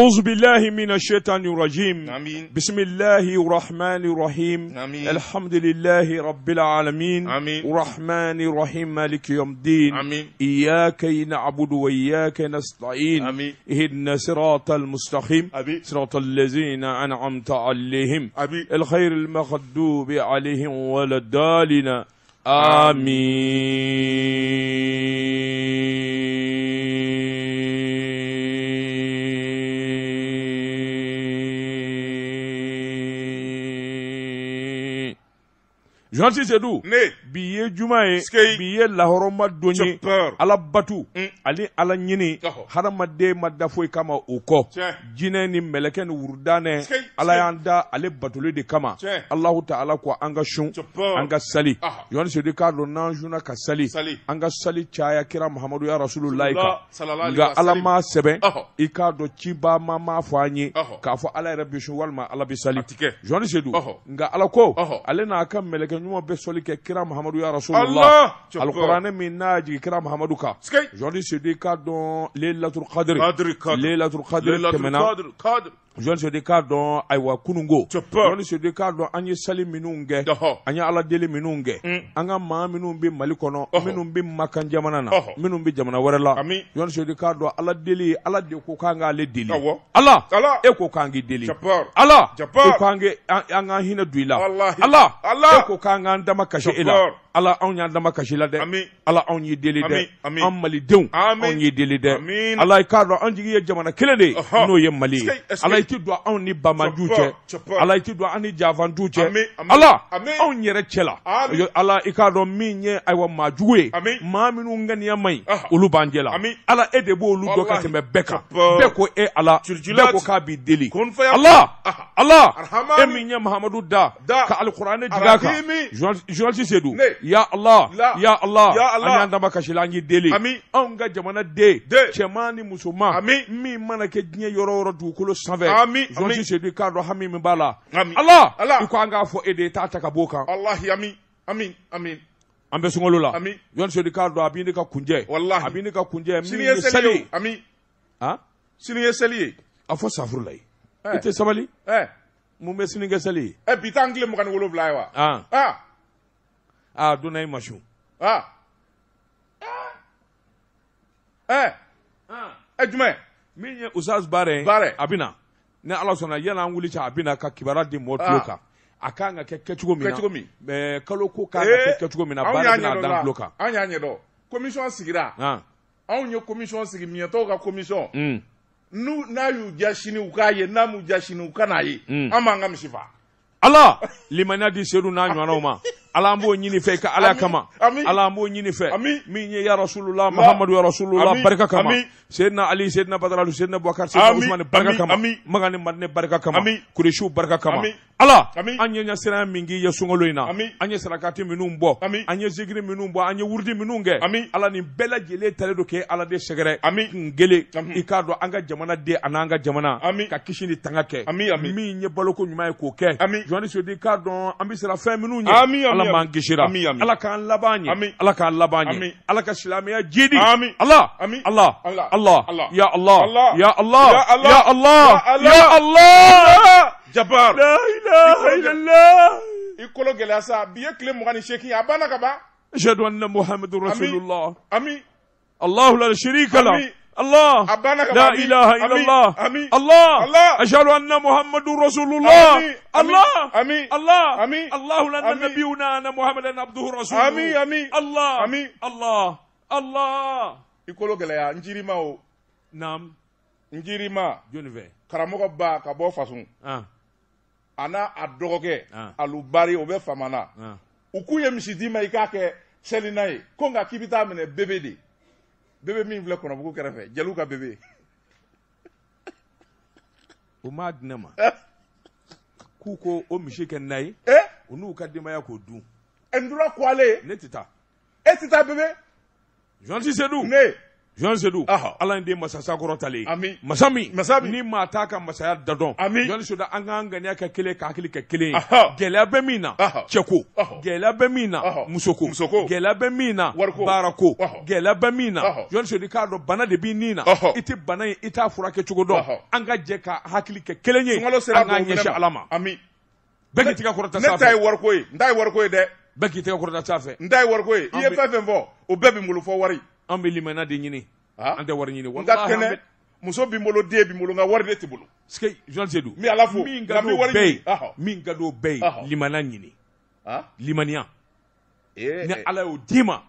أعوذ بالله من الشيطان الرجيم. آمين. بسم الله الرحمن الرحيم. آمين. الحمد لله رب العالمين. آمين. الرحمن الرحيم مالك يوم الدين. آمين. إياك نعبد وإياك نستعين. آمين. اهدنا صراط المستقيم. آمين. صراط الذين أنعمت عليهم. آمين. الخير المغضوب عليهم ولا الضالين. Amin. Journaliste Seydou. Ne. Bi ye juma ye. Skeyi. Bi ye lahɔrɔma don ye. Jabbar. Ala batu. Mm. Ani ala ɲini. Ɔhɔ. Hadamaden ma da foyi kama o kɔ. Tiɲɛ. Jinɛ ni mɛlɛkɛ ni wurudanɛ. Skeyi, Ala skeyi. y'an da ale batoli de kama. Tiɲɛ. Alahu ta'ala ko an ka sun. Jabbar. An ka sali. Aha. Journaliste Seydou k'a dɔn n'an sunna ka sali. Sali. An ka sali caya kira Muhamadu ya Rasulullahi kan. Sallallahu alaihi Nka wa Ala sallam. m'a sɛbɛn. Ɔhɔ. I k'a dɔn ciba ma m'a fɔ an ye. Ɔhɔ. K'a fɔ Ala yɛrɛ bɛ sun walima Ala bɛ sali. A ti kɛ. Journaliste Seydou. Ɔhɔ. Nka Ala ko. Ɔhɔ. Ale n'a ka mɛlɛkɛ ɲuman bɛ sɔli kɛ kira Muhamadu ya Rasulullah. Allah. Jabbar. Alikuranɛ min n'a jigin kira Muhamadu kan. Skeyi. Journaliste Seydou i k'a dɔn Laylatul Qadr. Qadr, Qadr. Laylatul Qadr Laylatul tɛmɛna. Qadr, Qadr. Journaliste Seydou i k'a dɔn ayiwa kununko. Jabbar. Journaliste Seydou i k'a dɔn an ye sali minnu kɛ. Ɔhɔ. An ye Ala deli minnu kɛ. Mm. An ka maa minnu bɛ Mali kɔnɔ. Ɔhɔ. Minnu bɛ Makan jamana na. Ɔhɔ. Minnu bɛ jamana wɛrɛ la. Ami. Journaliste Seydou i k'a dɔn Ala deli Ala de ko k'an k'ale deli. Awɔ. Ala. Ala. E ko k'an k'i deli. Jabbar. Ala. Jabbar. E ko an k'e- an an k'an hinɛ don i la. Walahi. Ala. Ala. E ko k'an k'an dama kasi e la. Jabbar. Ala anw y'an dama kasi la dɛ. Ami. Ala anw y'i deli dɛ. Ami, ami. An Malidenw. Ami. Anw y'i deli dɛ. Amin. Ala i k'a dɔn an jigi ye jamana kelen de ye. Ɔhɔ. N'o ye Mali ye. Skeyi, skeyi. Ala i ti don anw ni banbaanciw cɛ. Jabbar, Jabbar. Ala i ti don an ni janfantiw cɛ. Ami, ami. Ala Ami. anw yɛrɛ cɛ la. Ami. Ala i k'a dɔn min ye ayiwa maa jugu ye. Ami. Maa minnu ŋaniya man ɲi. Ɔhɔ. Olu b'an cɛ la. Ami. Ala e de b'olu dɔn ka Walahi. tɛmɛ bɛɛ kan. Jabbar. Bɛɛ ko e Ala. Jirijilaati. Bɛɛ ko k'a b'i deli. Kun faya- Ala. Aha. Ala. Arhamani. E min ye Mahamadu da. Da. Ka alikuranɛ jigin a kan. Arahimi. Journaliste Seydou. Ne. Ya Allah. La. Ya Allah. Ya Allah. An y'an dama kasi la an y'i deli. Ami. Anw ka jamana den. Den. Cɛman ni musoman. Ami. Min mana kɛ diɲɛ yɔrɔ o yɔrɔ dugukolo sanfɛ. Ami, ami. Journaliste Seydou i k'a dɔn hami min b'a la. Ami. Ala. Ala. I ko an k'a fɔ e de ye taa ta ka b'o kan. Wallahi, ami. Amin, amin. An bɛ sunkalo la. Ami. Journaliste Seydou i k'a dɔn a b'i ne ka kunjɛ. Wallahi. A b'i ne ka kunjɛ. Min Sini ye ye seli sali ye ye. o. Ami. Han? Sini ye seli ye. A fɔ safurula ye. Eh. I tɛ sabali. Ɛ. Mun bɛ sini kɛ sali ye? Ɛ, bi t'an tile 27 ye wa? Han. Ah. Aa donna i ma sun. Ah. Ɛ. Ɛ, jumɛn? Min ye Usaz Baarɛ ye. Baarɛ. A bɛ na. Ni Ala sɔnna yanni an wuli cɛ a bɛ na ka kibaruya di mɔɔ tulo Ah. kan. A kan ka kɛ kɛcogo min na. Kɛcogo min. Ɛɛ kalo ko kan ka kɛ kɛcogo min na. Anw Baarɛ y'a bɛna ɲɛdɔn d'an la. tulo kan. An y'a ɲɛdɔn. Commission sigira. Han. Anw ye commission sigi miɲɛtɔw ka commission. Un. N'u n'a y'u diya sini u k'a ye n'a m'u diya sini u kan'a ye. Mm. An b'an ka misi faa. Ala limaniya di Seydou n'a ɲɔgɔnnaw ma. Ala an b'o ɲini fɛ i ka Ala Ami, kama. ami. Ala an b'o ɲini fɛ. Ami. Min ye ya Rasulullah Muhammadu ya Rasulullah Ami, barika kama. ami. Seydina Ali Seydina Badara Seydina Boubacar Seydina Ami, Ousmane barika ami, kama. ami. Makan ni Madinɛ barika kama. Ami. Kuresiw barika kama. Ami. Ala Ami. an ye ɲɛsiranya min k'i ye sunkalo in na. Ami. An ye sarakati minnu bɔ. Ami. An ye zikiri minnu bɔ an ye wurudi minnu kɛ. Ami. Ala nin bɛɛ lajɛlen talen don k'e Ala de sɛgɛrɛ. Ami. Kun kelen. Ami. I k'a dɔn an ka jamana den an'an ka jamana. Ami. Ka kisi ni tanga kɛ. Ami, ami. Min ye baloko ɲuman ye k'o kɛ. Ami. Journaliste Seydou i k'a dɔn an bɛ siran fɛn minnu ɲɛ. Ami, ami, Ala ami. m'an kisira. Ami, ami. Ala k'an laban ɲɛ. Ami. Ala k'an laban ɲɛ. Ami. Ala ka silamɛya jidi. Ami. Ala. Ami. Ala. Allah. Allah. Allah. Ya Allah. Allah. Ya Allah. Ya Allah. Ya Allah. Ya Allah. Ya Allah. Jabbar. La ilaha illallah. I kolo gɛlɛya sa bi ye tile 28 ye a banna ka ban. Ashhadu anna Muhammadur Rasulullah. Ami. الله لا شريك له آمين. الله أبانا كما لا آمين. إله إلا آمين. الله آمين. الله الله. أشهد أن محمد رسول الله آمين. الله آمين. الله آمين. الله لنا آمين. نبينا أن محمدا عبده ورسوله آمين. آمين. الله آمين. الله الله I kolo gɛlɛya n jirima o. نعم N jirima. جونيفر Karamɔgɔ ba ka bɔ fasun. آه A n'a a dɔgɔkɛ. Ah. Alubari o bɛ Famana. آه U k'u ye misi d'i ma i k'a kɛ selina ye. Ko nka k'i bɛ taa minɛ bebe de. Bebe min filɛ Kɔnɔbugu kɛrɛfɛ jeliw ka bebe. o m'a di ne ma k'u ko o misi kɛ na ye Ɛ u n'u ka denbaya k'o dun Ndula Kwale ne tɛ taa e tɛ taa bebe. Journaliste Seydou Ne. Journaliste Seydou, Ahɔ. Ala in den masa sankɔrɔtalen. Ami. Masa min, Masa min. ni maa t'a ka masaya da dɔn. Ami. Journaliste Seydou, an k'an ŋaniya kɛ kelen ka hakili kɛ kelen ye. Ahɔ. Gɛlɛya bɛ min na, Ahɔ. cɛko. Ahɔ. Gɛlɛya bɛ min na, Ahɔ. musoko. Musoko. Gɛlɛya bɛ min na, Wariko. baarako. Ahɔ. Gɛlɛya bɛ min na, Ahɔ. Journaliste Seydou, i k'a dɔn bana de b'i nin na. Ahɔ. I tɛ bana in, i t'a furakɛ cogo dɔn. Ahɔ. An ka jɛ ka hakili kɛ kelen ye. Sunkalo sera An k'an dɔw fɛnɛ ɲɛsin ma. Ala ma. Ami. Bɛɛ k'i tɛgɛ kɔrɔta Ne ta ye sanfɛ. wariko ye, n ta ye wariko ye dɛ. Bɛɛ k'i tɛgɛ kɔrɔta sanfɛ. N ta ye wariko ye. I ye An bɛ- fɛn fɛn fɔ, o bɛɛ bɛ n bolo fɔ wari. An bɛ limaniya de ɲini. Ah. An tɛ wari ɲini. N ka Walahi, an kɛnɛ, bɛ- muso bɛ n bolo, den bɛ n bolo, n ka wari de tɛ bolo. Sike, Journaliste Seydou. N bɛ Ala fo. Min Nka ka n bɛ d'o wari bɛɛ ye, ɲini. Ahɔ. min ka d'o bɛɛ ye, Ahɔ. limaniya ɲini. Ah. Limaniya. Ee, Ni Ala y'o d'i ma,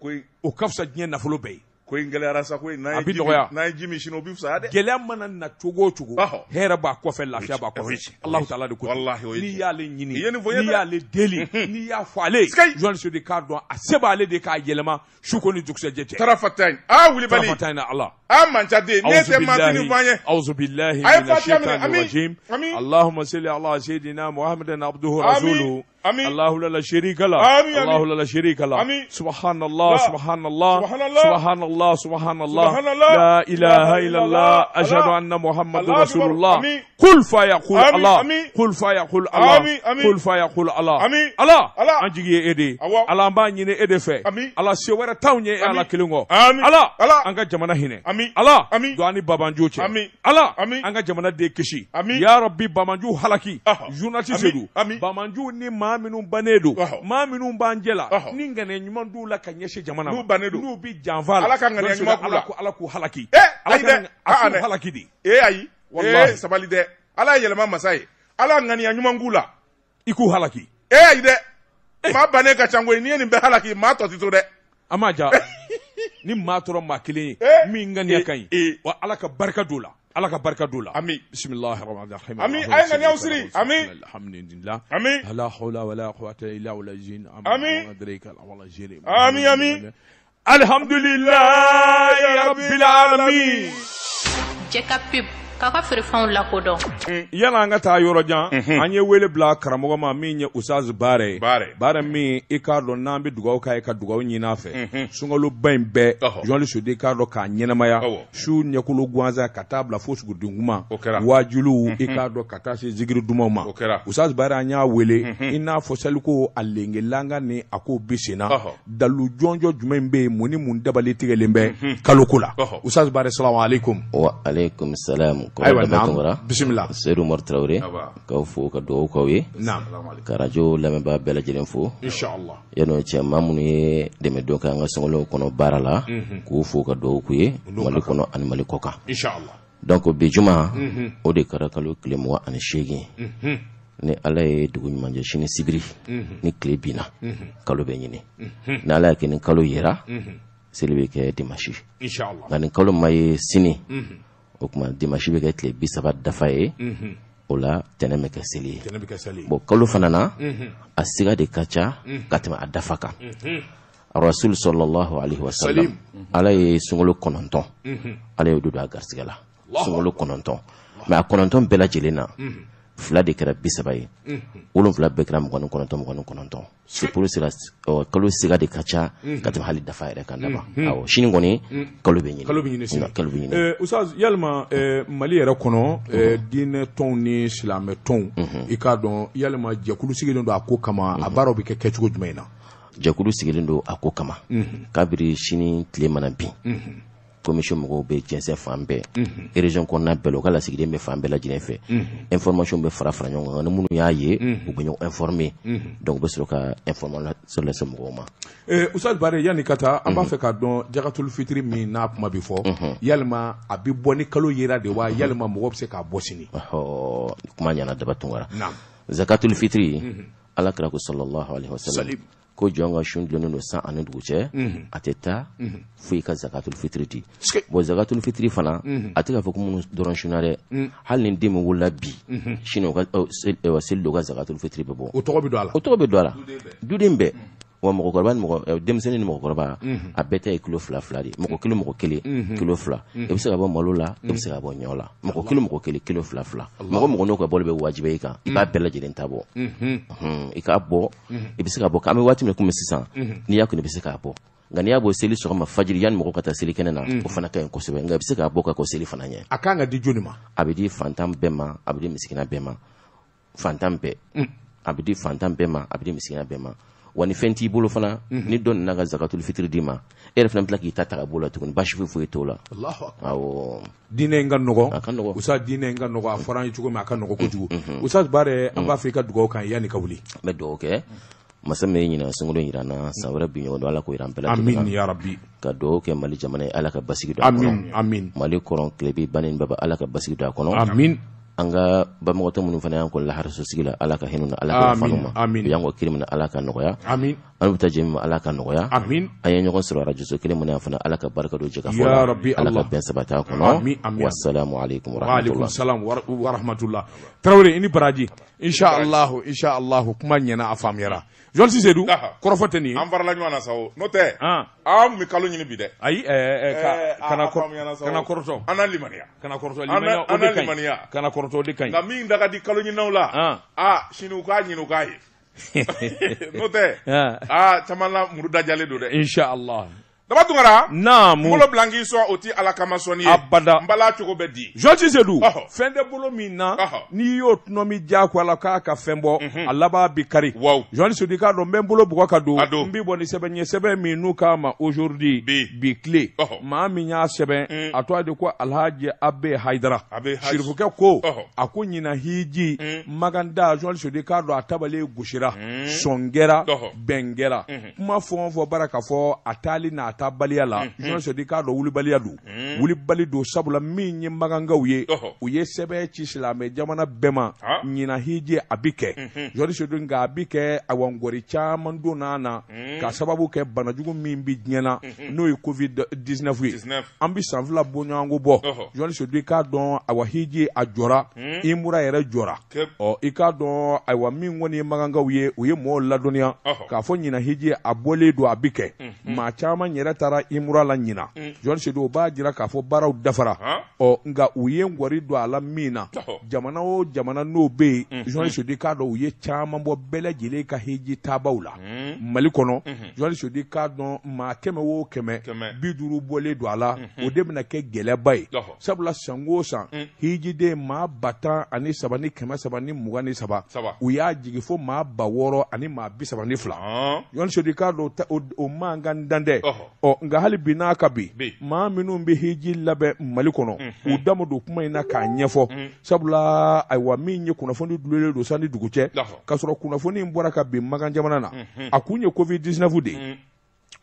ko in o ka fisa diɲɛ nafolo bɛɛ ye. ko in gɛlɛyara sa koyi. N'an A ye bi ji min, nɔgɔya. n'an ye ji min sini, o bɛ fisaya dɛ. Gɛlɛya mana na cogo o cogo, Ahɔ. hɛrɛ b'a kɔfɛ, lafiya b'a O ye kɔfɛ. tiɲɛ. Alahu taala de ko ten. Walahi, o ye N'i tiɲɛ. y'ale ɲini, I ye nin fɔ n ye n'i dɛ. y'ale deli, n'i y'a fɔ ale ye, Sike. Journaliste Seydou k'a dɔn a se b'ale de k'a yɛlɛma su ko ni dugusɛjɛ cɛ. Tarafata in. Aa, wulibali. Tarafata in na Ala. Aa, mancaden. Ne tɛ maa tɛ nin fɔ an ye. أعوذ بالله A ye من Fatiha minɛ. الشيطان Ami. الرجيم Ami. اللهم صل على سيدنا محمد عبده Ami. ورسوله Ami. الله لا شريك له Ami, ami. الله لا شريك له Ami. سبحان الله لا. سبحان الله سبحان الله. سبحان الله سبحان الله سبحان الله. لا إله إلا الله الله. أشهد أن محمد الله رسول أكبر. الله Ami. قل فيقول Ami, الله ami. قل فيقول الله Ami, ami. قل فيقول الله Ami. الله Allah. an jigi ye e de ye Awɔ. Ala an b'a ɲini e de fɛ Ami. Ala se wɛrɛ t'anw ye e Ami. Ala kelen kɔ Ami. Ala Ala. an ka jamana hinɛ Ami. Ala Ami. don an ni babanjo cɛ Ami. Ala Ami. an ka jamana den kisi Ami. ya Rabbi bamanju halaki Ahɔ. journaliste Ami. Seydou Ami. bamanju ni maa minnu bannen don Ahɔ. maa minnu b'an jɛ la Ahɔ. ni ŋaniya ɲuman t'u la ka ɲɛsin jamana ma N'u bannen don. n'u bi janfa la Ala ka ŋaniya Journaliste ɲuman k'u Seydou, la. Ala k'u halaki Eh, Ala ayi ka dɛ. a Ah, k'u dɛ. halaki de Ee, ayi. Wallahi. Ee, sabali dɛ. Ala ye yɛlɛma masa ye. Ala ŋaniya ɲuman k'u la. I k'u halaki Ee, ayi dɛ. Maa bannen ka ca koyi. N'i ye nin bɛɛ halaki, maa tɔ ti to dɛ. an m'a ja ni maa tora maa kelen ye Eh. min ŋaniya ka ɲi Eh, eh. wa Ala ka barika don o la Ala ka barika don o la Ami. bisimilahi rahmani rahim Ami, a ye ŋaniyaw siri. Ami. alhamdulillah Ami. la hawla wala quwwata illa billah Ami. Ami. Ami, ami. Alhamdulillahi rabbil alamin. Jɛka pub k'a ka feerefɛnw lakodɔn. Yala an ka taa yɔrɔ jan, an ye wele bila karamɔgɔ ma min ye Usaz Baare ye. Baare. Baare min i k'a dɔn n'an bɛ dugawu k'a ye ka dugawu ɲini a fɛ. Sunkaloba in bɛɛ Ɔhɔ. Journaliste Seydou i k'a dɔn k'a ɲɛnamaya. Awɔ. Su ɲɛkolo gansan ka taa bila fo suguridenkunma. O kɛra. Wajuliw i k'a dɔn ka taa se zikiri dumanw ma. O kɛra. Usaz Baare an y'a wele i n'a fɔ saliko a lengelanga ni a ko bɛ sen na. Ɔhɔ. Dalu jɔnjɔn jumɛn bɛ yen mun ni mun dabali tigɛlen bɛ kaloko la. Ɔhɔ. Usaz Baare salamu aleykum. Wa aleykum salam. Ayiwa Kɔrɔ Daba naam Tunkara. bisimila. Seydou Umar Traoré. Aba. K'aw fo ka dugawu k'aw ye. Naam. Ka radio lamɛnbaa bɛɛ lajɛlen fo. Inshallah. Yan'o cɛ maa minnu ye dɛmɛdon kɛ an ka sunkalo kɔnɔ baara la. K'u fo ka dugawu k'u ye Mali kɔnɔ ani Mali kɔ kan. Inshallah. Donc bi juma o de kɛra kalo tile 28. Ni Ala ye dugu ɲuman jɛ sini sibiri ni tile binna kalo bɛ ɲini. Ni Ala y'a kɛ ni kalo yera seli bɛ kɛ dimanche. Inshallah. Nka ni kalo ma ye sini o tuma dimanche bɛ kɛ tile 30 dafa ye o la tɛnɛn bɛ kɛ seli ye. Tɛnɛ bɛ kɛ seli ye. Bon kalo fana na a siga de ka ca ka tɛmɛ a dafa kan. Rasul sallallahu alaihi wa sallam Ala ye sunkalo 9 Ala y'o don a garisɛgɛ la sunkalo 9 mais a 9 bɛɛ lajɛlen na 2 de kɛra 30 ye 7 bɛɛ kɛra 29 29. C'est pour cela kalo siga de ka ca ka tɛmɛ hali dafa yɛrɛ kan daba. Awɔ sini kɔni kalo bɛ ɲini. Kalo bɛ ɲini sini. Kalo bɛ ɲini. Usaz yalima Mali yɛrɛ kɔnɔ diinɛ tɔnw ni silamɛ tɔnw i k'a dɔn yalima jɛkulu sigilen don a ko kama a baaraw bɛ kɛ kɛcogo jumɛn na? Jɛkulu sigilen don a ko kama. Kabiri sini tile mana bin. Commission mɔgɔw bɛ jɛnsɛn fan bɛɛ. Région kɔnɔna bɛɛ la u ka lasigiden bɛ fan bɛɛ lajɛlen fɛ. Information bɛ fara fara ɲɔgɔn kan ni minnu y'a ye u bɛ ɲɔgɔn informer. Donc u bɛ sɔrɔ ka information lase mɔgɔw ma. Usaz Baare yanni ka taa an b'a fɛ k'a dɔn jakatul fitiri min n'a kuma bɛ fɔ yalima a bɛ bɔ ni kalo yera de wa yalima mɔgɔ bɛ se k'a bɔ sini? Ɔhɔ kuma ɲɛna Daba Tunkara. Naam. Zakatul fitiri Ala kira ko sallallahu alaihi wa sallam Salim. ko jɔn ka sun dulonnen don san ani dugu cɛ a tɛ taa fo i ka zakatul fitiri di. Bon zakatul fitiri fana a tɛ k'a fɔ ko minnu dɔrɔn sunna dɛ hali ni den min wolola bi sini o ka seli don ka zakatul fitiri bɛ bɔ. O tɔgɔ bɛ don a la. O tɔgɔ bɛ don a la duden bɛɛ. Wa mɔgɔkɔrɔba ni mɔgɔ denmisɛnnin ni mɔgɔkɔrɔba, a bɛɛ ta ye kilo 2 2 de. Mɔgɔ kelen mɔgɔ kelen kilo 2. I bɛ se ka bɔ malo la, i bɛ se ka bɔ ɲɔ la. Mɔgɔ kelen mɔgɔ kelen kilo 2 2. Mɔgɔ mɔgɔ n'o ka bɔli bɛ wajibiya i kan, i b'a bɛɛ lajɛlen ta bɔ. I k'a bɔ, i bɛ se ka bɔ. An bɛ waati min komi sisan, n'i y'a kun i bɛ se k'a bɔ. Nka n'i y'a bɔ seli sɔgɔma fajiri yanni mɔgɔ ka taa seli kɛnɛ na, o fana ka ɲi kosɛbɛ. Nka i bɛ se k'a bɔ ka kɔn seli fana ɲɛ. A kan ka di jɔni ma? A bɛ di fantan bɛɛ ma, a bɛ di misikina bɛɛ ma. Fantan bɛɛ. A bɛ di fantan bɛɛ ma, a bɛ di misikina bɛɛ ma. Wa ni fɛn t'i bolo fana, ni dɔ nana ka zakatul fitiri d'i ma, e yɛrɛ fana bɛ tila k'i ta ta ka bɔ o la tuguni, baasi foyi foyi t'o la. Awɔ. Diinɛ in ka nɔgɔn. A ka nɔgɔn. Usa, diinɛ in ka nɔgɔn, a fɔra an ye cogo min, a ka nɔgɔn kojugu. Usa Bare, an b'a fɔ i ka dugawu kan yanni ka wuli. N bɛ dugawu kɛ. Masa min ye ɲinan sunkalo jira an na, san wɛrɛ bi ɲɔgɔn don, Ala k'o jira an bɛɛ lajɛlen na. Amin ya rabbi. Ka dugawu kɛ Mali jamana ye, Ala ka basigi don a kɔnɔ. Amin amin. Mali kɔrɔn, tilebi, bani ni baba, Ala ka basigi don a kɔnɔ. Amin. An ka banbagatɔ minnu fana y'an kɔ laharaso sigi la, Ala ka hinɛ u na, Ala ka yafa u ma. Amin. U y'an kɔ kiri min na, Ala ka nɔgɔya. Amin. An bɛ taa jɛ min ma, Ala ka nɔgɔya. Amin. An ye ɲɔgɔn sɔrɔ arajoso kelen min na yan fana, Ala ka barika don jɛkafɔ Ya la. Rabbi. Ala ka Allah. bɛn sabati a kɔnɔ. Amin amin. Wassalamu alaikum Wa alaikum warahmatullah. salam wa rahmatullah. Tarawele, i ni baraji. Inshallah, inshallah, kuma ɲɛna, a faamuyara. Jɔn Seydou, kɔrɔfɔ tɛ nin ye. An farala ɲɔgɔn na sa o, n'o tɛ an bɛ kalo ɲini bi dɛ. Ayi, kana kana kɔrɔtɔ. An na limaniya. Kana kɔrɔtɔ. An limaniya o de na ka ɲi. limaniya. Kana kɔrɔtɔ, o de ka ɲi. Nka min da ka di kalo ɲininaw la, aa, sini u k'a ɲini u k'a ye, n'o tɛ aa, caman la muru dajalen don dɛ. Inshallah. Daba Tunkara. Naamu. N bolo bila n k'i sɔn, o ti Ala kama sɔnni ye. Abada. N bala cogo bɛ di. Jɔn Seydou, fɛn tɛ bolo min na, n'i y'o tɔnɔmi diyagoya la k'a ka fɛn bɔ, a laban bi kari. Jɔn Seydou, i k'a dɔn n bɛ n bolo bugɔ ka don, n bi bɔ ni sɛbɛn ye, sɛbɛn min n'u k'a ma aujourd'hui, bi tile, maa min y'a sɛbɛn, a tɔgɔ de ko Alhaji Abe Hayidara. Sirifukɛ ko, a ko ɲinan hiji maganda, Jɔn Seydou, i k'a dɔn a tabalen gosira, sɔn kɛra, bɛn kɛra, kuma fɛn o fɛn bara ka fɔ a taali n'a taabaliya la, Jɔn Seydou, i k'a dɔn wulibaliya don, wulibali don, sabula min ye magankaw ye, u ye sɛbɛn ci silamɛ jamana bɛɛ ma, ɲinan hiji a bi kɛ, Jɔn Seydou, nka a bi kɛ awa ngɔri caman donna na ka sababu kɛ banajugu min bi diɲɛ na, n'o ye Covid 19 ye. An bi san 2 bɔɲɔgɔnko bɔ, Jɔn Seydou, i k'a dɔn awa hiji a jɔra, imura yɛrɛ jɔra. Ɔ, i k'a dɔn ayiwa min kɔni ye magankaw ye, u ye mɔgɔw ladɔnniya k'a fɔ ɲinan hiji a bɔlen don, a bi kɛ. Maa caman yɛrɛ taara imura la ɲinan, Jɔn Seydou, o b'a jira k'a fɔ baaraw dafara. Ɔ, nka u ye ngɔri don a la min na, jamana o jamana n'o bɛ yen, Jɔn Seydou, i k'a dɔn u ye caman bɔ bɛɛ lajɛlen ka hiji taabaw la Mali kɔnɔ. Jɔn Seydou, i k'a dɔn maa 100 o 150 bɔlen don a la, o de bɛna kɛ gɛlɛyaba ye, sabula san o san hijiden maa 13 323, u y'a jigin fo maa 6000 ani maa 32. Jɔn Seydou, i k'a dɔn o mankan dan tɛ. Ɔ, nka hali bi n'a ka bi, maa minnu bɛ hiji labɛn Mali kɔnɔ, u da ma don kuma in na k'a ɲɛfɔ, sabula ayiwa min ye kunnafoni dulonnen don san ni dugu cɛ, k'a sɔrɔ kunnafoni in bɔra ka bin Makan jamana na, a kun ye Covid 19 de ye.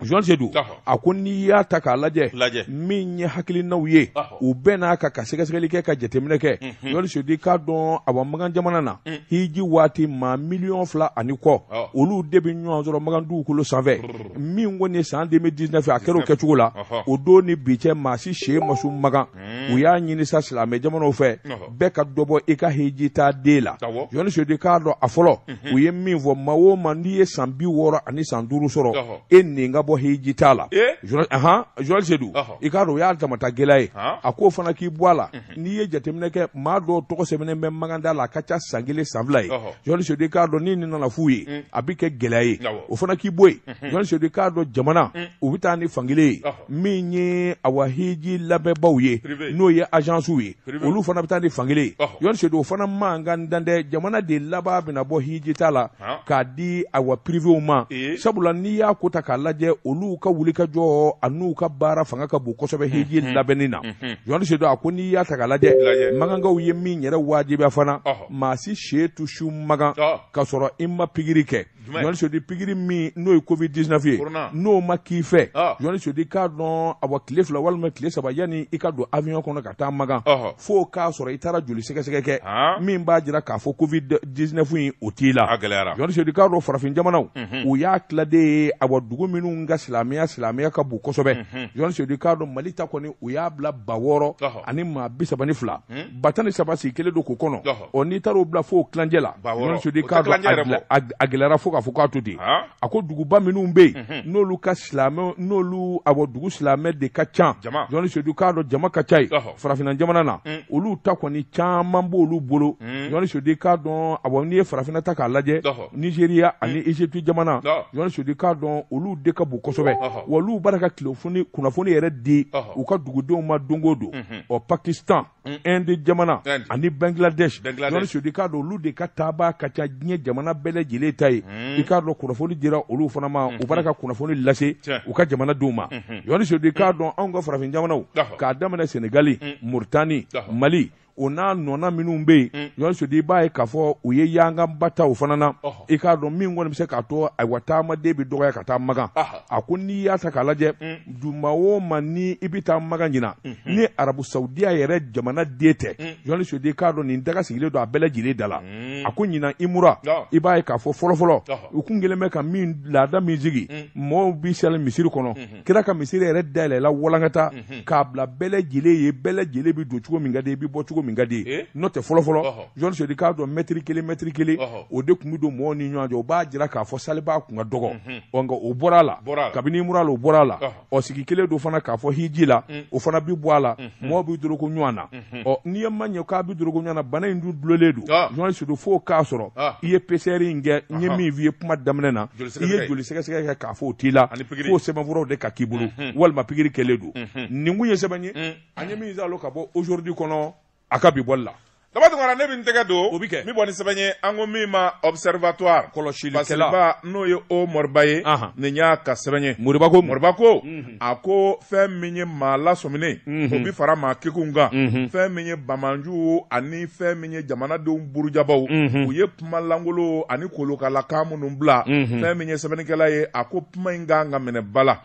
Jɔn Seydou, a ko n'i y'a ta k'a lajɛ, min ye hakilinaw ye, u bɛɛ n'a kan ka sɛgɛsɛgɛli kɛ, ka jateminɛ kɛ. Jɔn Seydou, i k'a dɔn awa Makan jamana na, hiji waati maa 2.5 miliyɔn olu de bɛ ɲɔgɔn sɔrɔ Makan dugukolo sanfɛ. Min kɔni ye san 2019, a kɛra o kɛcogo la, o don ni bi cɛ, maa si sen ma su Makan. U y'a ɲini sa silamɛ jamanaw fɛ, bɛɛ ka dɔ bɔ i ka hiji taa den la. Jɔn Seydou, i k'a dɔn a fɔlɔ, u ye min fɔ, maa o maa n'i ye san 65 sɔrɔ, e nin ka bɔ hiji t'a la. Jɔn Seydou, i k'a dɔn o y'a damata gɛlɛya ye. A k'o fana k'i bɔ a la, n'i ye jateminɛ kɛ, maa dɔw tɔgɔ sɛbɛnnen bɛ maganda la, a ka ca san 1 san 2 ye. Jɔn Seydou, i k'a dɔn ni nin nana f'u ye, a bɛ kɛ gɛlɛya ye, o fana k'i bɔ yen. Jɔn Seydou, i k'a dɔn jamana u bɛ taa ni fankelen ye, min ye awa hiji labɛnbaw ye, n'o ye agencew ye, olu fana bɛ taa ni fankelen ye. Jɔn Seydou, o fana mankan dan tɛ, jamana de laban bɛna bɔ hiji ta la k'a di awa privéw ma, sabula n'i y'a ko ta k'a lajɛ, olu ka wulikajɔ an'u ka baara fanga ka bon kosɛbɛ hiji labɛnni na. Jɔn Seydou, a ko n'i y'a ta k'a lajɛ, magankaw ye min yɛrɛ wajibiya fana, maa si se tu su Makan k'a sɔrɔ i ma pikiri kɛ. Jɔn Seydou, pikiri min n'o ye Covid 19 ye, n'o ma k'i fɛ, Jɔn Seydou, k'a dɔn awa tile 2 walima tile 3 yanni i ka don avion kɔnɔ ka taa Makan, fo k'a sɔrɔ i taara joli sɛgɛsɛgɛ kɛ min b'a jira k'a fɔ Covid 19 in o t'i la. Jɔn Seydou, k'a dɔn farafin jamanaw, u y'a tila de ye, awa dugu minnu ka silamɛya ka bon kosɛbɛ. Jɔn Seydou, k'a dɔn Mali ta kɔni, u y'a bila 6000 ani maa 32, 1013 sigi kelen don k'o kɔnɔ. Ɔ, n'i taara o bila fo o tilancɛ la, Jɔn Seydou, k'a dɔn a gɛlɛyara fo. fo k'a fɔ k'a to ten. A ko duguba minnu bɛ yen n'olu ka silamɛ, n'olu awɔ dugu silamɛ de ka ca, Journaliste Seydou k'a dɔn jama ka ca yen farafinna jamana na, olu ta kɔni caman b'olu bolo. Journaliste Seydou k'a dɔn awɔ n'i ye farafinna ta k'a lajɛ, Nigéria ani Égypte jamana, Journaliste Seydou k'a dɔn olu de ka bon kosɛbɛ, wa olu b'a ka kunnafoni yɛrɛ di u ka dugudenw ma don o don. Ɔ Pakistan, Inde jamana ani Bangladesh, Journaliste Seydou k'a dɔn olu de ka taaba ka ca diɲɛ jamana bɛɛ lajɛlen ta ye. I k'a dɔn kunnafoni dira olu fana ma, u b'a ka kunnafoni lase u ka jamanadenw ma. Journaliste Seydou k'a dɔn anw ka farafin jamanaw, k'a daminɛ Senegali, Mauritanie, Mali, o n'a nɔna minnu bɛ yen, Journaliste Seydou i b'a ye k'a fɔ u ye yanganba ta o fana na. I k'a dɔn min kɔni bɛ se k'a to ayiwa taamaden bɛ dɔgɔya ka taa Makan. A ko n'i y'a ta k'a lajɛ, duma o ma ni i bɛ taa Makan ɲina, ni Arabu Saudiya yɛrɛ jamana den tɛ, Journaliste Seydou i k'a dɔn nin daga sigilen don a bɛɛ lajɛlen da la. A ko ɲina Imura, i b'a ye k'a fɔ fɔlɔfɔlɔ u kun kɛlen bɛ ka min laada min sigi, mɔgɔw bɛ sali misiri kɔnɔ, kira ka misiri yɛrɛ dayɛlɛla walankata k'a bila bɛɛ lajɛlen ye, bɛɛ lajɛlen bɛ don cogo min ka di, i bɛ bɔ cogo min ka di. N'o tɛ fɔlɔfɔlɔ, Journaliste Seydou k'a dɔn mɛtiri kelen mɛtiri kelen o de tun bɛ don mɔgɔw ni ɲɔgɔn cɛ, o b'a jira k'a fɔ saliba kun ka dɔgɔ. Ɔ nka o bɔra a la, kabini Imura la o bɔra a la. Ɔ sigi kelen don fana k'a fɔ hiji la, o fana bɛ bɔ a la, mɔgɔw bɛ doroko ɲɔgɔn na. Ɔ n'i ye ma ɲɛ k'a bɛ doroko ɲɔgɔn na, bana in dun dulolen don. Journaliste Seydou fo k'a sɔrɔ i ye PCR in kɛ, n ye min f'i ye kuma daminɛ na, i ye joli sɛgɛsɛgɛ kɛ k'a fɔ o t'i la, f'o sɛbɛnfuraw de ka k'i bolo, walima pikiri kɛlen don. Nin kun ye sɛbɛn ye an ye min zalo ka bɔ aujourd'hui kɔnɔ a ka bi bɔli la. Daba Tunkara, ne bɛ n tɛgɛ don o bɛ kɛ min bɔ ni sɛbɛn ye, an ko min ma Observatoire, kɔlɔsilikɛla n'o ye o Moriba ye, nin y'a ka sɛbɛn ye. Moriba ko, Moriba ko a ko fɛn min ye maa lasɔminen, o bɛ fara maa kekunw kan, fɛn min ye bamanjuw ani fɛn min ye jamanadenw burujabaw, u ye kuma lankolon ani kolokalakan minnu bila, fɛn min ye sɛbɛnnikɛla ye, a ko kuma in kan ka minɛ ba la.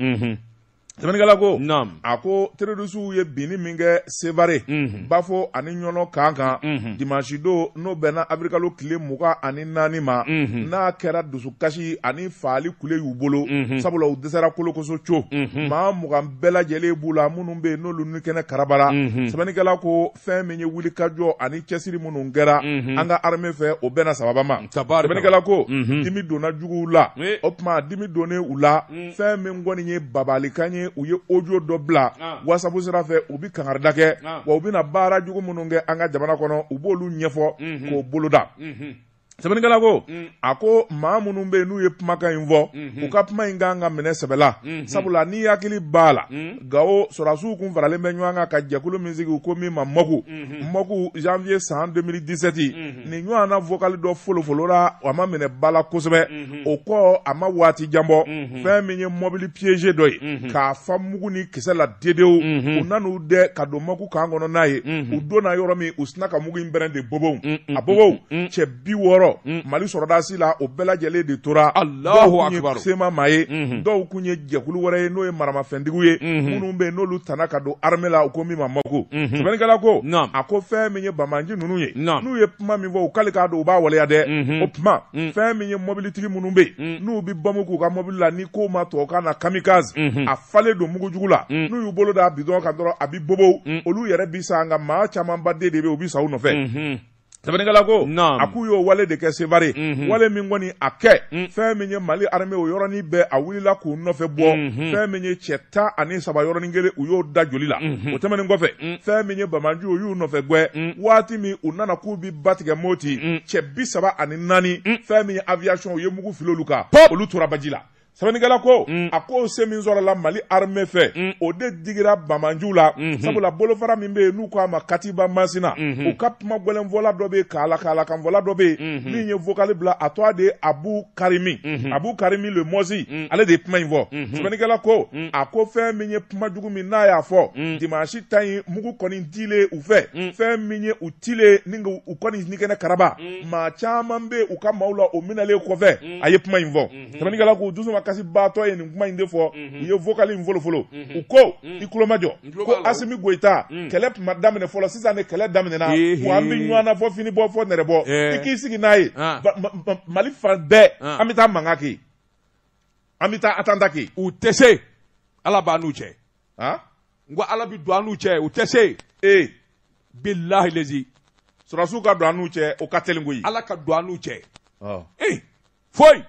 Sɛbɛnnikɛla ko, a ko terrorisiw ye binni min kɛ Sevare, Bafo ani Ɲɔnɔ kan kan dimanche don, n'o bɛnna avril tile 24 ma, n'a kɛra dusukasi ani faali kule y'u bolo, sabula u dɛsɛra kolokoso co, maa 20 bɛɛ lajɛlen b'u la minnu bɛ yen n'olu ni kɛnɛ karabara. Sɛbɛnnikɛla ko fɛn min ye wulikajɔ ani cɛsiri minnu kɛra an ka armée fɛ, o bɛnna sababa ma. Sɛbɛnnikɛla ko dimi donna juguw la, o tuma dimi donnen u la, fɛn min kɔni ye babalikan ye, u ye audio dɔ bila WhatsApp sira fɛ, u bɛ kangarida kɛ, wa u bɛna baara jugu minnu kɛ an ka jamana kɔnɔ, u b'olu ɲɛfɔ k'o boloda. Sɛbɛnnikɛla ko a ko maa minnu bɛ yen n'u ye kumakan in fɔ, u ka kuma in kan ka minɛ sɛbɛ la, sabula n'i hakili b'a la, Gawo sɔrɔdasiw kun faralen bɛ ɲɔgɔn kan ka jɛkulu min sigi, u ko min ma Mɔku, Mɔku janvier san 2017, nin ɲɔgɔn na vocal dɔ folofolora, a ma minɛ ba la kosɛbɛ, o kɔ a ma waati jan bɔ, fɛn min ye mɔbili piégé dɔ ye k'a fa mugu ni kisɛ la dedewu, u nan'u dɛ ka don Mɔku kan kɔnɔ n'a ye, u donna yɔrɔ min, u sina ka mugu in bɛrɛn de bobow, a bobow cɛ 60 Mali sɔrɔdasi la, o bɛɛ lajɛlen de tora. Allahu akbar. Sema maa ye, dɔw kun ye jɛkulu wɛrɛ ye n'o ye maramafɛntigiw ye, minnu bɛ yen n'olu tana ka don armée la, u ko min ma Mɔku. Sɛbɛnnikɛla ko a ko fɛn min ye bamanji ninnu ye, n'u ye kuma min fɔ, u k'ale k'a don u b'a waleya dɛ. O tuma fɛn min ye mɔbilitigi minnu bɛ yen n'u bɛ bamu k'u ka mɔbili la, ni ko ma tubabukan na kamikaze, a falen don mugujugu la, n'u y'u bolo da bidɔn kan dɔrɔn a bɛ bobow, olu yɛrɛ bi sa, nka maa camanba de bɛ yen u bɛ sa u nɔfɛ. Sɛbɛnnikɛla ko a k'u y'o wale de kɛ Sevare, wale min kɔni a kɛ, fɛn min ye Mali armée o yɔrɔnin bɛɛ a wulila k'u nɔfɛ bɔ, fɛn min ye cɛ 13 yɔrɔnin kelen u y'o da joli la. O tɛmɛnen kɔfɛ, fɛn min ye bamanjiw u y'u nɔfɛ gwɛ, waati min u nana k'u bi ba tigɛ Moti, cɛ 34, fɛn min ye aviation u ye mugu fili olu kan, olu tora baji la. Sɛbɛnnikɛla ko a ko se min sɔrɔla Mali armée fɛ, o de digira bamanjiw la, sabula bolofara min bɛ yen n'u k'a ma Katiba Masina, u ka kuma gɛlɛnfɔla dɔ bɛ yen, k'ala k'alakanfɔla dɔ bɛ yen min ye vocal bila, a tɔgɔ de ye Abu Karimi, Abu Karimi le Mɔsi, ale de ye kuma in fɔ. Sɛbɛnnikɛla ko a ko fɛn min ye kuma jugu min n'a y'a fɔ dimanche ta in, mugu kɔni dilen u fɛ, fɛn min ye u tilen ni u kɔni ni kɛnɛ karaba, maa caman bɛ u ka maaw la o minɛlen kɔfɛ, a ye kuma in fɔ. Sɛbɛnnikɛla k'u dusu ma kasi baatɔ ye nin kuma in de fɔ, u ye vocal in folofolo, u ko i tulo ma jɔ ko Asimi Goyita kɛlɛ tun ma daminɛ fɔlɔ, sisan de kɛlɛ daminɛna, wa an bɛ ɲɔgɔn na fɔ fini bɔ fɔ nɛrɛ bɔ, i k'i sigi n'a ye, Mali fan bɛɛ an bɛ taa mankan kɛ, an bɛ taa attentat kɛ. U tɛ se, Ala b'an n'u cɛ. N ko Ala bɛ don an n'u cɛ, u tɛ se. Bilahi lezi. Sɔrɔdasiw ka don an n'u cɛ, o ka teli koyi. Ala ka don an n'u cɛ. Foyi.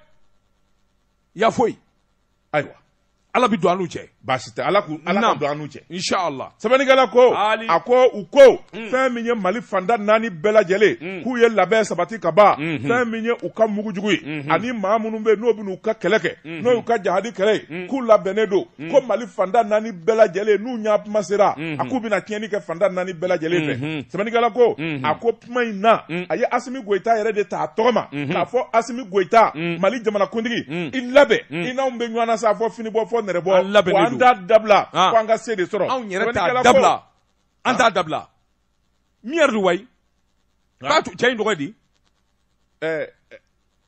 Ya foyi. Ayiwa. Ala bɛ don an n'u cɛ. Baasi tɛ, Ala k'u Ala ka don an n'u cɛ. Inshallah. Sɛbɛnnikɛla ko, a ko u ko fɛn min ye Mali fanda 4 bɛɛ lajɛlen k'u ye labɛn sabati ka ban, fɛn min ye u ka mugujugu ye ani maa minnu bɛ yen n'o bɛ n'u ka kɛlɛ kɛ, n'o y'u ka jahadi kɛlɛ ye, k'u labɛnnen don, ko Mali fanda 4 bɛɛ lajɛlen n'u ɲa kuma sera, a k'u bɛna tiɲɛni kɛ fanda 4 bɛɛ lajɛlen fɛ. Sɛbɛnnikɛla ko, a ko kuma in na, a ye Asimi Goyita yɛrɛ de ta a tɔgɔ ma, k'a fɔ Asimi Goyita, Mali jamanakuntigi, i labɛn, i n'anw bɛ ɲɔgɔn na sa fɔ fini bɔ fɔ nɛrɛ bɔ, wa an t'a dabila, ko an ka se de sɔrɔ. Anw yɛrɛ t'a dabila, an t'a dabila. Min yɛrɛ don wayi, k'a to cɛ in tɔgɔ di?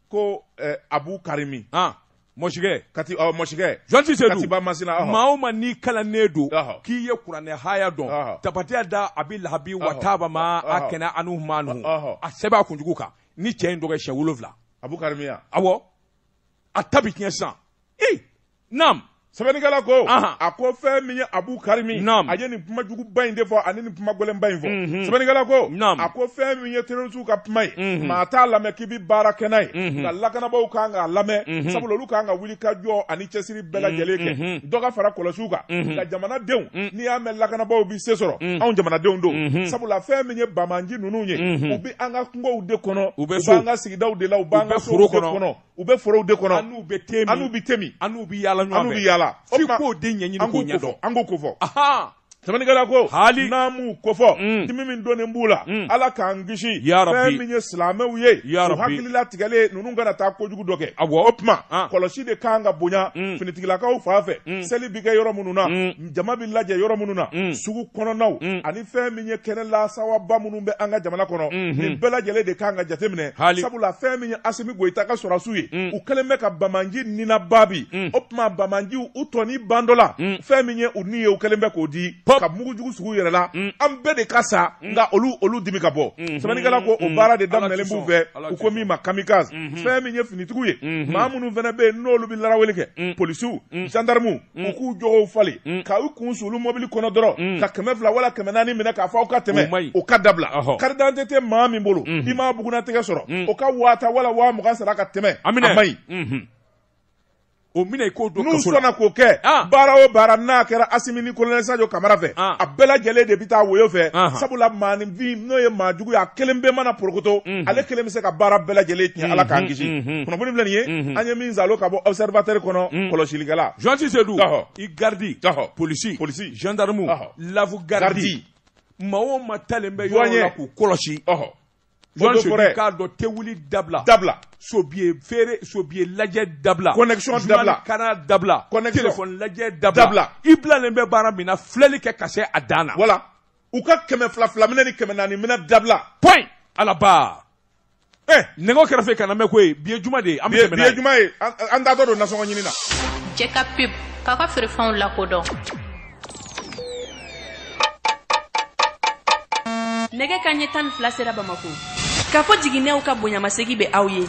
Ko Abu Karimi. Mɔsikɛ. Kati mɔsikɛ. Journaliste Seydou. Katiba Masina. Maa o maa n'i kalannen don. K'i ye kuranɛ haya dɔn. Tapatiya da a bɛ lahabi wa taaba ma a kɛnɛ anu maanu. A sɛbɛn a kunjugu kan ni cɛ in tɔgɔ ye siɲɛ 7. Abu Karimi ya. Awɔ. A ta bi tiɲɛ sisan. Ee naam. Sɛbɛnnikɛla ko, a ko fɛn min ye Abu Karimi, a ye nin kuma juguba in de fɔ ani nin kuma gɛlɛnba in fɔ. Sɛbɛnnikɛla ko, a ko fɛn min ye terroristew ka kuma ye, maa t'a lamɛn k'i bɛ baara kɛ n'a ye, nka lakanabaaw kan k'a lamɛn, sabula olu kan ka wuli ka jɔ ani cɛsiri bɛɛ lajɛlen kɛ, dɔ ka fara kɔlɔsiw kan, nka jamanadenw, n'i y'a mɛn lakanabaaw bɛ se sɔrɔ, anw jamanadenw don, sabula fɛn min ye banbaanci ninnu ye, u bɛ an ka kungow de kɔnɔ, u b'an ka sigidaw de la, u b'an ka sow de kɔnɔ. U bɛ forow de kɔnɔ. An n'u bɛ te min. An n'u bɛ te min. An n'u bɛ yaala ɲɔgɔn fɛ. An n'u bɛ yaala. F'i k'o de ɲɛɲini k'o ɲɛdɔn. An k'o kofɔ. Sɛbɛnnikɛla ko, hali n'an m'u kofɔ, dimi min donnen b'u la, Ala k'an kisi. Ya Rabbi. Fɛn min ye silamɛw ye, Ya u Rabbi. hakililatigɛlen ninnu kana taa kojugu dɔ kɛ. Awɔ. O tuma, kɔlɔsi de kan ka bonya finitigilakaw fan fɛ, seli bɛ kɛ yɔrɔ minnu na, jama bɛ lajɛ yɔrɔ minnu na, sugu kɔnɔnaw, ani fɛn min ye kɛnɛ lasawaba minnu bɛ an ka jamana kɔnɔ, nin bɛɛ lajɛlen de kan ka jateminɛ. Hali. Sabula fɛn min ye Asimi Goyita ka sɔrɔdasiw ye, u kɛlen bɛ ka banbaanci ninaba bi. O tuma banbaanciw u tɔni bandɔ la, fɛn min ye u ni ye, u kɛlen bɛ k'o di. Ka mugujugu sugu yɛrɛ la, an bɛɛ de ka sa, nka olu dimi ka bɔ. Sɛbɛnnikɛla ko o baara de daminɛlen b'u fɛ, u ko min ma kamikaze. Fɛn min ye finitigiw ye, maa minnu fana bɛ yen n'olu bɛ laraweli kɛ, polisiw, gendarmew, u k'u jogow falen, ka u kun sulu mobili kɔnɔ dɔrɔn, ka 200 wala 400 minɛ k'a fɔ aw ka tɛmɛ, o ka dabila. Carte d'identité tɛ maa min bolo, i m'a bugunnatigɛ sɔrɔ, o ka 50 wala 20 sara ka tɛmɛ, a man ɲi. O minɛ i k'o don kaso la. N'u sɔnna k'o kɛ, baara o baara n'a kɛra Asimi ni colonel Sadio Kamara fɛ, a bɛɛ lajɛlen de bɛ taa woyo fɛ, sabula maaninfin n'o ye maa jugu ye, a kelen bɛɛ mana porokoto, ale kelen bɛ se ka baara bɛɛ lajɛlen tiɲɛ. Ala k'an kisi. Kunnafoni filɛ nin ye, an ye min zalo ka bɔ observateur kɔnɔ, kɔlɔsilikɛla. Journaliste Seydou, i garde, polisi, gendarme, lave garde, maa o maa talen bɛ yɔrɔ la k'u kɔlɔsi. Journaliste Seydou k'a dɔn tewuli dabila. Dabila. Sobiye feere, sobiye lajɛ dabila. Connexion dabila. Kana dabila. Connexion. Téléphone lajɛ dabila. I bilalen bɛ baara min na, filɛli kɛ ka se a dan na. Voilà. U ka 200 minɛ ni 400 minɛ dabila. Point à la barre. Nɛgɛw kɛrɛfɛ kana mɛn koyi, bi ye juma de ye, an bɛ tɛmɛ n'a ye. Bi ye juma ye, an taatɔ don nasɔngɔ ɲini na. Cɛ ka pub k'a ka feerefɛnw lakodɔn. Nɛgɛ ka ɲɛ 12 sera Bamako. K'a fɔ jiginɛw ka bonyamasegi bɛ aw ye.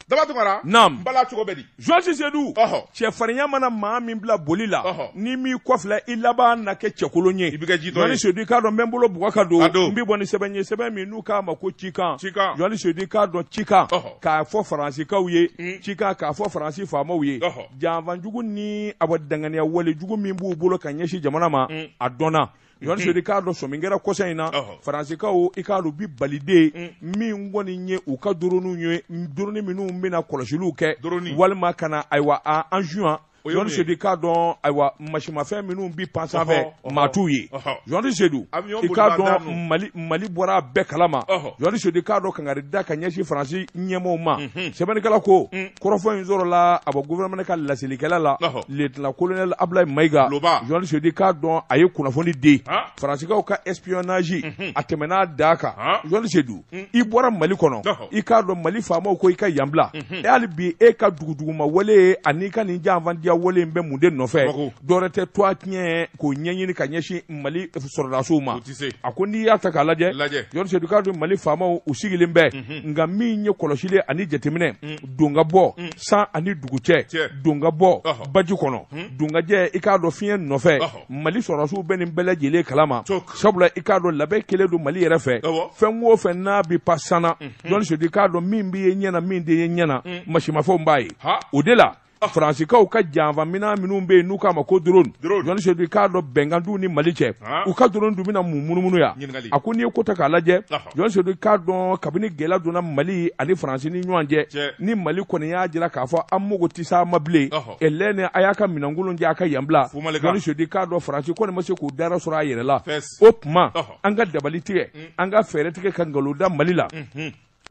Daba Tunkara. Naam. N bala cogo bɛ di? Journaliste Seydou. Cɛfarinya mana maa min bila boli la, ni m'i kɔfilɛ i laban na kɛ cɛkolon ye. I bɛ kɛ jitɔ ye. Journaliste Seydou i k'a dɔn n bɛ n bolo bugɔ ka don. N bɛ bɔ ni sɛbɛn ye, sɛbɛn min n'u k'a ma ko cikan. Cikan. Journaliste Seydou i k'a dɔn cikan. K'a fɔ Faransikaw ye. Cikan k'a fɔ Faransi faamaw ye. Janfanjugu ni a bɔ danganiya wale jugu min b'u bolo ka ɲɛsin jamana ma, a dɔnna. Journaliste Seydou k'a dɔn sɔmi kɛra kɔsa in na, Faransikaw i k'a dɔn bi baliden min kɔni ye u ka drone ye, drone minnu bɛna kɔlɔsiliw kɛ, walima ka na ayiwa en juin. Journaliste Seydou k'a dɔn ayiwa masimafɛn minnu bi pan sanfɛ maa t'u ye. Journaliste Seydou i k'a dɔn Mali bɔra a bɛɛ kalama. Journaliste Seydou k'a dɔn kangari da ka ɲɛsin Faransi ɲɛmɔgɔw ma. Sɛbɛnnikɛla ko kɔrɔfɔ in sɔrɔla a bɔ gouvernement ka laselikɛla la, lieutenant colonel Abdoulaye Maïga. Journaliste Seydou k'a dɔn a ye kunnafoni di Faransikaw ka espionnage a tɛmɛna a da kan. Journaliste Seydou i bɔra Mali kɔnɔ, i k'a dɔn Mali faamaw ko i ka yan bila. E hali bi e ka duguduguma wale ye ani ka nin janfantiya wale in bɛ mun de nɔfɛ dɔwɛrɛ tɛ tɔgɔ tiɲɛ k'o ɲɛɲini ka ɲɛsin Mali sɔrɔdasiw ma a ko n'i y'a ta k'a lajɛ Jɔni Sedu k'a dɔn Mali faamaw u sigilen bɛ nka min ye kɔlɔsili ani jateminɛ don ka bɔ san ani dugu cɛ don ka bɔ baji kɔnɔ don ka jɛ i k'a dɔn fiɲɛ nɔfɛ Mali sɔrɔdasiw bɛ nin bɛɛ lajɛlen kalama sabula i k'a dɔn labɛn kɛlen don Mali yɛrɛ fɛ fɛn o fɛn n'a bɛ pan sanna Jɔni Sedu i k'a dɔn min bɛ ye ɲɛ na min tɛ ye ɲɛ na masimafɛnw b'a ye o de la Faransikaw ka janfaminɛn minnu bɛ yen n'u k'a ma ko drone Jɔni Sedu i k'a dɔn bɛnkan t'u ni Mali cɛ u ka drone dun bɛna mun munumunu yan a ko n'i ye ko ta k'a lajɛ Jɔni Sedu i k'a dɔn kabini gɛlɛya donna Mali ani Faransi ni ɲɔgɔn cɛ ni Mali kɔni y'a jira k'a fɔ an mago tɛ s'a ma bilen ɛlɛnɛ a y'a ka minɛnkolon jɛ a ka yan bila Jɔni Sedu i k'a dɔn Faransi kɔni ma se k'u dara sɔrɔ a yɛrɛ la o tuma an ka dabali tigɛ an ka fɛɛrɛ tigɛ ka nkalon da Mali la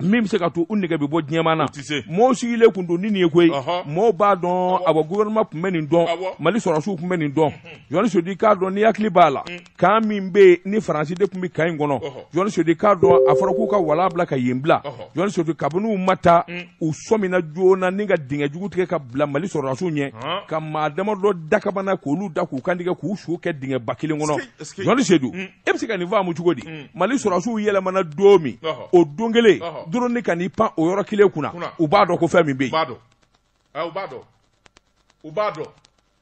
min bɛ se ka to u nɛgɛ bɛ bɔ diɲɛmaa na mɔgɔw sigilen kun don ni nin ye koyi mɔgɔw b'a dɔn awa gouvernement tun bɛ nin dɔn Mali sɔrɔdasiw tun bɛ nin dɔn Jɔni Sedu i k'a dɔn n'i hakili b'a la camp min bɛ yen ni Faransi de tun bɛ camp in kɔnɔ Jɔni Sedu i k'a dɔn a fɔra k'u ka walan bila ka yen bila Jɔni Sedu kabini u ma taa u sɔmina joona ni ka dingɛ jugu tigɛ ka bila Mali sɔrɔdasiw ɲɛ ka maa damadɔ dakabana k'olu da k'u kantigɛ k'u su kɛ dingɛba kelen kɔnɔ Jɔni Sedu e bɛ se ka nin faamu cogo di Mali sɔrɔdasiw yɛlɛmana don min o don kelen drone ka n'i pan o yɔrɔ kelen kunna u b'a dɔn ko fɛn min bɛ yen u b'a dɔn u b'a dɔn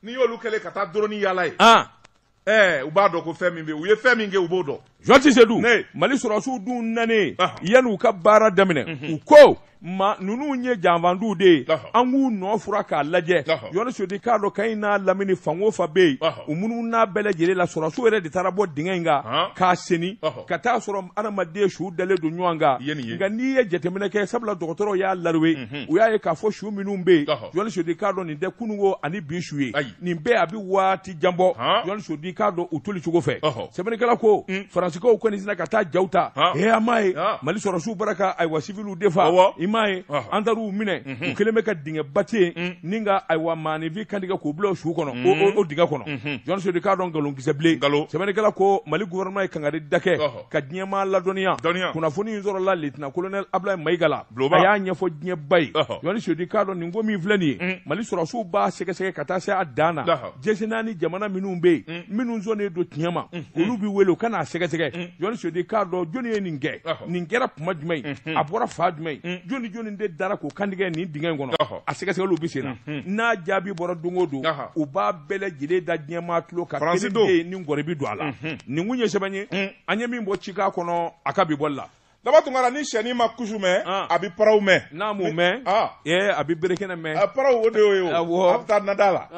n'i y'olu kɛlen ka taa drone yaala ye u b'a dɔn ko fɛn min bɛ yen u ye fɛn min kɛ u b'o dɔn Jɔni Sedu Mali sɔrɔdasiw dun nanen yanni u ka baara daminɛ u ko ma ninnu ye janfanduw de ye an k'u nɔ fura k'a lajɛ Jɔni Sedu i k'a dɔn camp in n'a lamini fan o fan bɛ yen u minnu n'a bɛɛ lajɛlen la sɔrɔdasiw yɛrɛ de taara bɔ dingɛ in kan k'a seni ka taa sɔrɔ adamaden su dalen don ɲɔgɔn kan nka n'i ye jateminɛ kɛ sabula dɔgɔtɔrɔw y'a laruwe u y'a ye k'a fɔ su minnu bɛ yen Jɔni Sedu i k'a dɔn nin tɛ kununko ani bi su ye nin bɛɛ a bɛ waati jan bɔ Jɔni Sedu i k'a dɔn u toli cogo fɛ sɛbɛnnikɛla ko Faransikaw kɔni sina ka taa jaw ta he an m'a ye Mali sɔrɔdasiw bɔra ka ayiwa siviliw de fa i m'a ye an taar'u minɛ u kɛlen bɛ ka dingɛba ten ni ka ayiwa maaninfin kantigɛ k'u bila o su kɔnɔ o dingɛ kɔnɔ Jɔni Sedu i k'a dɔn nkalonkisɛ bilen sɛbɛnnikɛla ko Mali gouvernement ye kangari da kɛ ka diɲɛmaa ladɔnniya kunnafoni in sɔrɔla lieutenant colonel Ablaye Mayiga la a y'a ɲɛfɔ diɲɛba ye Jɔni Sedu i k'a dɔn nin ko min filɛ nin ye Mali sɔrɔdasiw b'a sɛgɛsɛgɛ ka taa se a dan na diɲɛ naani jamana minnu bɛ yen minnu sɔnnen don tiɲɛ ma olu bɛ wele u ka n'a sɛgɛsɛgɛ Jɔni Sedu i k'a dɔn jɔnni ye nin kɛ nin kɛra kuma jumɛn a bɔra fan jumɛn jɔni jɔni de dara k'u kantigɛ nin dingɛ in kɔnɔ a sɛgɛsɛgɛliw bɛ sen na n'a jaabi bɔra don o don u b'a bɛɛ lajɛlen da diɲɛmaa tulo kan kelen bɛ yen ni ngɔri bɛ don a la nin kun ye sɛbɛn ye an ye min bɔ cikan kɔnɔ a ka bi bɔli la Daba Tunkara ni sɛnin ma kusu mɛn a bɛ paraw mɛn n'a m'o mɛn a bɛ berekɛnɛ mɛn paraw o de y'o ye o a bɛ taa nada la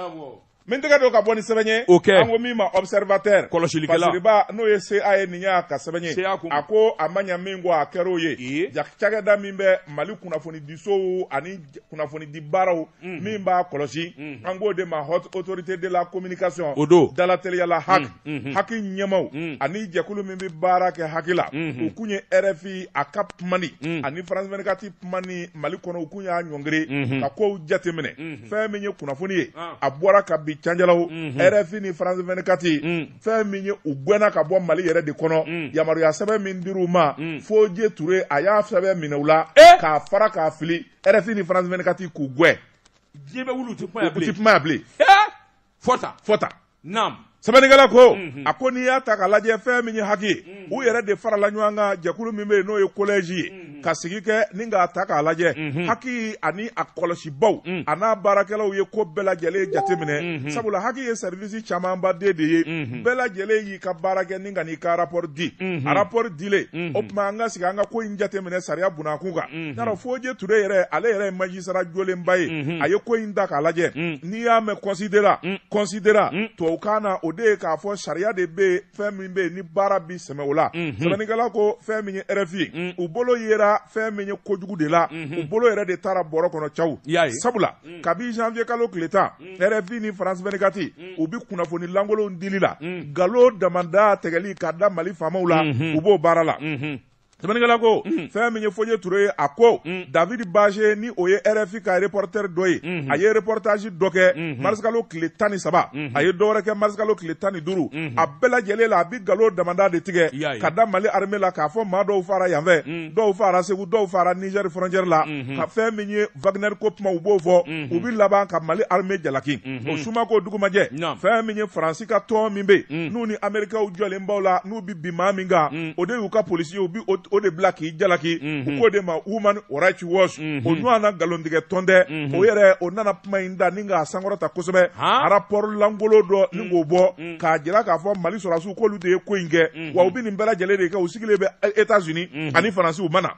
min tɛgɛ don ka bɔ ni sɛbɛn ye o kɛ an ko min ma observateur kɔlɔsilikɛla Fasiriba n'o ye CA ye nin y'a ka sɛbɛn ye a ko a ma ɲa min kɔ a kɛra o ye cakɛda min bɛ Mali kunnafonidisow ani kunnafonidi baaraw min b'a kɔlɔsi an k'o de ma haute autorité de la communication o don dalateliyala HAC HAC ɲɛmaw ani jɛkulu min bɛ baara kɛ HAC la u kun ye RFI a ka kumani ani France 24 kumani Mali kɔnɔ u kun y'a ɲɔngiri ka kow jateminɛ fɛn min ye kunnafoni ye a bɔra ka bi canjalaw RFI ni France 24 fɛn min ye u gɛnna ka bɔ Mali yɛrɛ de kɔnɔ yamaruya sɛbɛn min dir'u ma Fodje Touré a y'a sɛbɛn minɛ u la k'a fara k'a fili RFI ni France 24 k'u gɛn diɲɛ bɛ wuli u tɛ kuma yan bilen u tɛ kuma yan bilen fɔta fɔta naam sɛbɛnnikɛla ko a ko n'i y'a ta k'a lajɛ fɛn min ye HAC ye u yɛrɛ de farala ɲɔgɔn kan jɛkulu min bɛ yen n'o ye collège ye ka sigi kɛ ni k'a ta k'a lajɛ HAC ani a kɔlɔsibaw a n'a baarakɛlaw ye ko bɛɛ lajɛlen jateminɛ sabula HAC ye service camanba de ye bɛɛ lajɛlen y'i ka baara kɛ ni ka n'i ka rapport di a rapport dilen o tuma an ka sigi an ka ko in jateminɛ sariya bunakun kan yɔrɔ Fodje Touré yɛrɛ ale yɛrɛ ye magistrat jolenba ye a ye ko in ta k'a lajɛ n'i y'a mɛn considérant considérant tubabukan na o de ye k'a fɔ sariya de bɛ yen fɛn min bɛ yen ni baara bi sɛmɛ o la sɛbɛnnikɛla ko fɛn min ye RFI ye u bolo yera fɛn min ye kojugu de la u bolo yɛrɛ de taara bɔrɔ kɔnɔ caw sabula kabi janvier kalo tile 10 RFI ni France 24 u bɛ kunnafoni lankolonw dili la nkalon damada tɛgɛli ka da Mali faamaw la u b'o baara la. Sɛbɛnnikɛla ko fɛn min ye Fodé Touré ye, a ko David Bager, ni o ye RFI ka reporter dɔ ye, a ye reportage dɔ kɛ marisikalo tile 13, a ye dɔ wɛrɛ kɛ marisikalo tile 15. A bɛɛ lajɛlen la, a bi nkalon damada de tigɛ ka da Mali armée la, k'a fɔ maa dɔw fara yan fɛ, dɔw fara Segu, dɔw fara Niger frontière la, ka fɛn min ye Wagner ko kuma, u b'o fɔ, u bi laban ka Mali armée jalaki. O suma ko dugumajɛ, fɛn min ye Faransi ka tɔn min bɛ yen, n'u ni Américains jɔlen b'aw la, n'u bi bin maa min kan, o de y'u ka policiers, u bi o de bila k'i jalaki. U k'o de ma Human Rights Watch. O ɲɔgɔn na nkalontigɛ tɔn tɛ. O yɛrɛ, o nana kuma in da ni k'a sankɔrɔta kosɛbɛ, rapport lankolon dɔ ni k'o bɔ k'a jira k'a fɔ Mali sɔrɔdasiw k'olu de ye ko in kɛ, wa u bɛ nin bɛɛ lajɛlen de kɛ, u sigilen bɛ États-Unis ani Faransi, u ma na.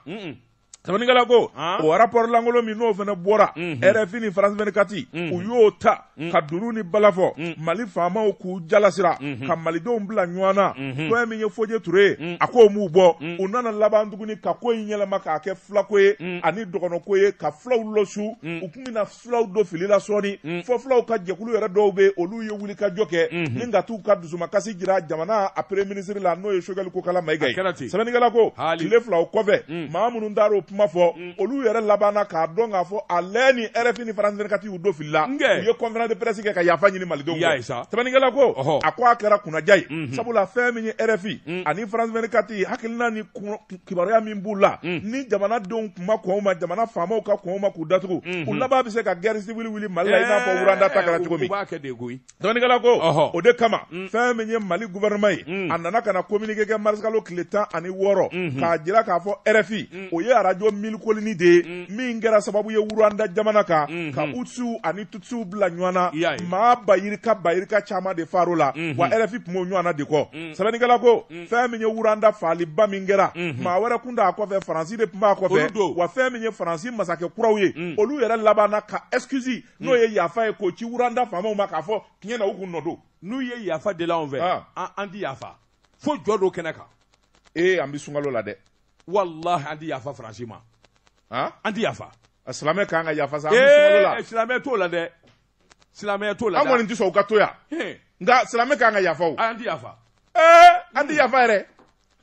Sɛbɛnnikɛla ko o rapport lankolon min n'o fana bɔra, RFI ni France 24 u y'o ta ka dunun ni bala fɔ Mali faamaw k'u jalasira ka malidenw bila ɲɔgɔn na. Fɛn min ye Fodé Touré ye, a k'o m'u bɔ, u nana laban tuguni ka ko in yɛlɛma k'a kɛ filako ye ani dɔgɔnɔko ye, ka filaw lɔsu. U tun bɛna filaw don fili la sɔɔni, fɔ filaw ka jɛkulu yɛrɛ dɔw bɛ, olu ye wuli ka jɔ kɛ ni ka t'u ka dusumakasi jira jamana a premier ministre la, n'o ye Choguel Kokalla Maïga ye. Sɛbɛnnikɛla ko tile 2 o kɔfɛ, maa minnu taara o kuma fɔ, olu yɛrɛ labanna k'a dɔn k'a fɔ a lɛ ni RFI ni France 24 y'u don fili la. U ye conférence de presse kɛ ka yafa ɲini malidenw fɛ. Sɛbɛnnikɛla ko a ko a kɛra kunnaja ye, sabula fɛn min ye RFI ani France 24 hakilina ni kibaruya min b'u la, ni jamanadenw kun ma kɔn u ma, jamana faamaw ka kɔn u ma k'u datugu, u laban bɛ se ka guerre civile wuli Mali la, i n'a fɔ Rwanda ta kɛra cogo min. Sɛbɛnnikɛla ko o de kama, fɛn min ye Mali gouvernement ye, a nana ka na communiqué kɛ marisikalo tile 16 k'a jira k'a fɔ RFI, o ye arajo milikolini de ye min kɛra sababu ye Rwanda jamana kan ka Hutusiw ani Tutsiw bila ɲɔgɔn na, maa bayirika caman de far'o la, wa RFI tun b'o ɲɔgɔn na de kɔ. Sɛbɛnnikɛla ko fɛn min ye Rwanda faaliba min kɛra, maa wɛrɛ kun t'a kɔfɛ, Faransi de tun b'a kɔfɛ, wa fɛn min ye Faransi masakɛ kuraw ye, olu yɛrɛ labanna ka excuse, n'o ye yafa ye, k'o ci Rwanda faamaw ma k'a fɔ tiɲɛ na u kun nɔ don. N'u ye yafa deli anw fɛ, an ti yafa fo jɔ dɔ kɛnɛ kan. Ee, an bɛ sunkalo la dɛ. Walahi, an ti yafa Faransi ma. An ti yafa. Silamɛ kan ka yafa sa, an bɛ sunkalo la. Ee, silamɛ t'o la dɛ. Silamɛya t'o la. An kɔni tɛ sɔn u ka to yan. Nka silamɛ kan ka yafa o. An ti yafa. Ee, an ti yafa yɛrɛ.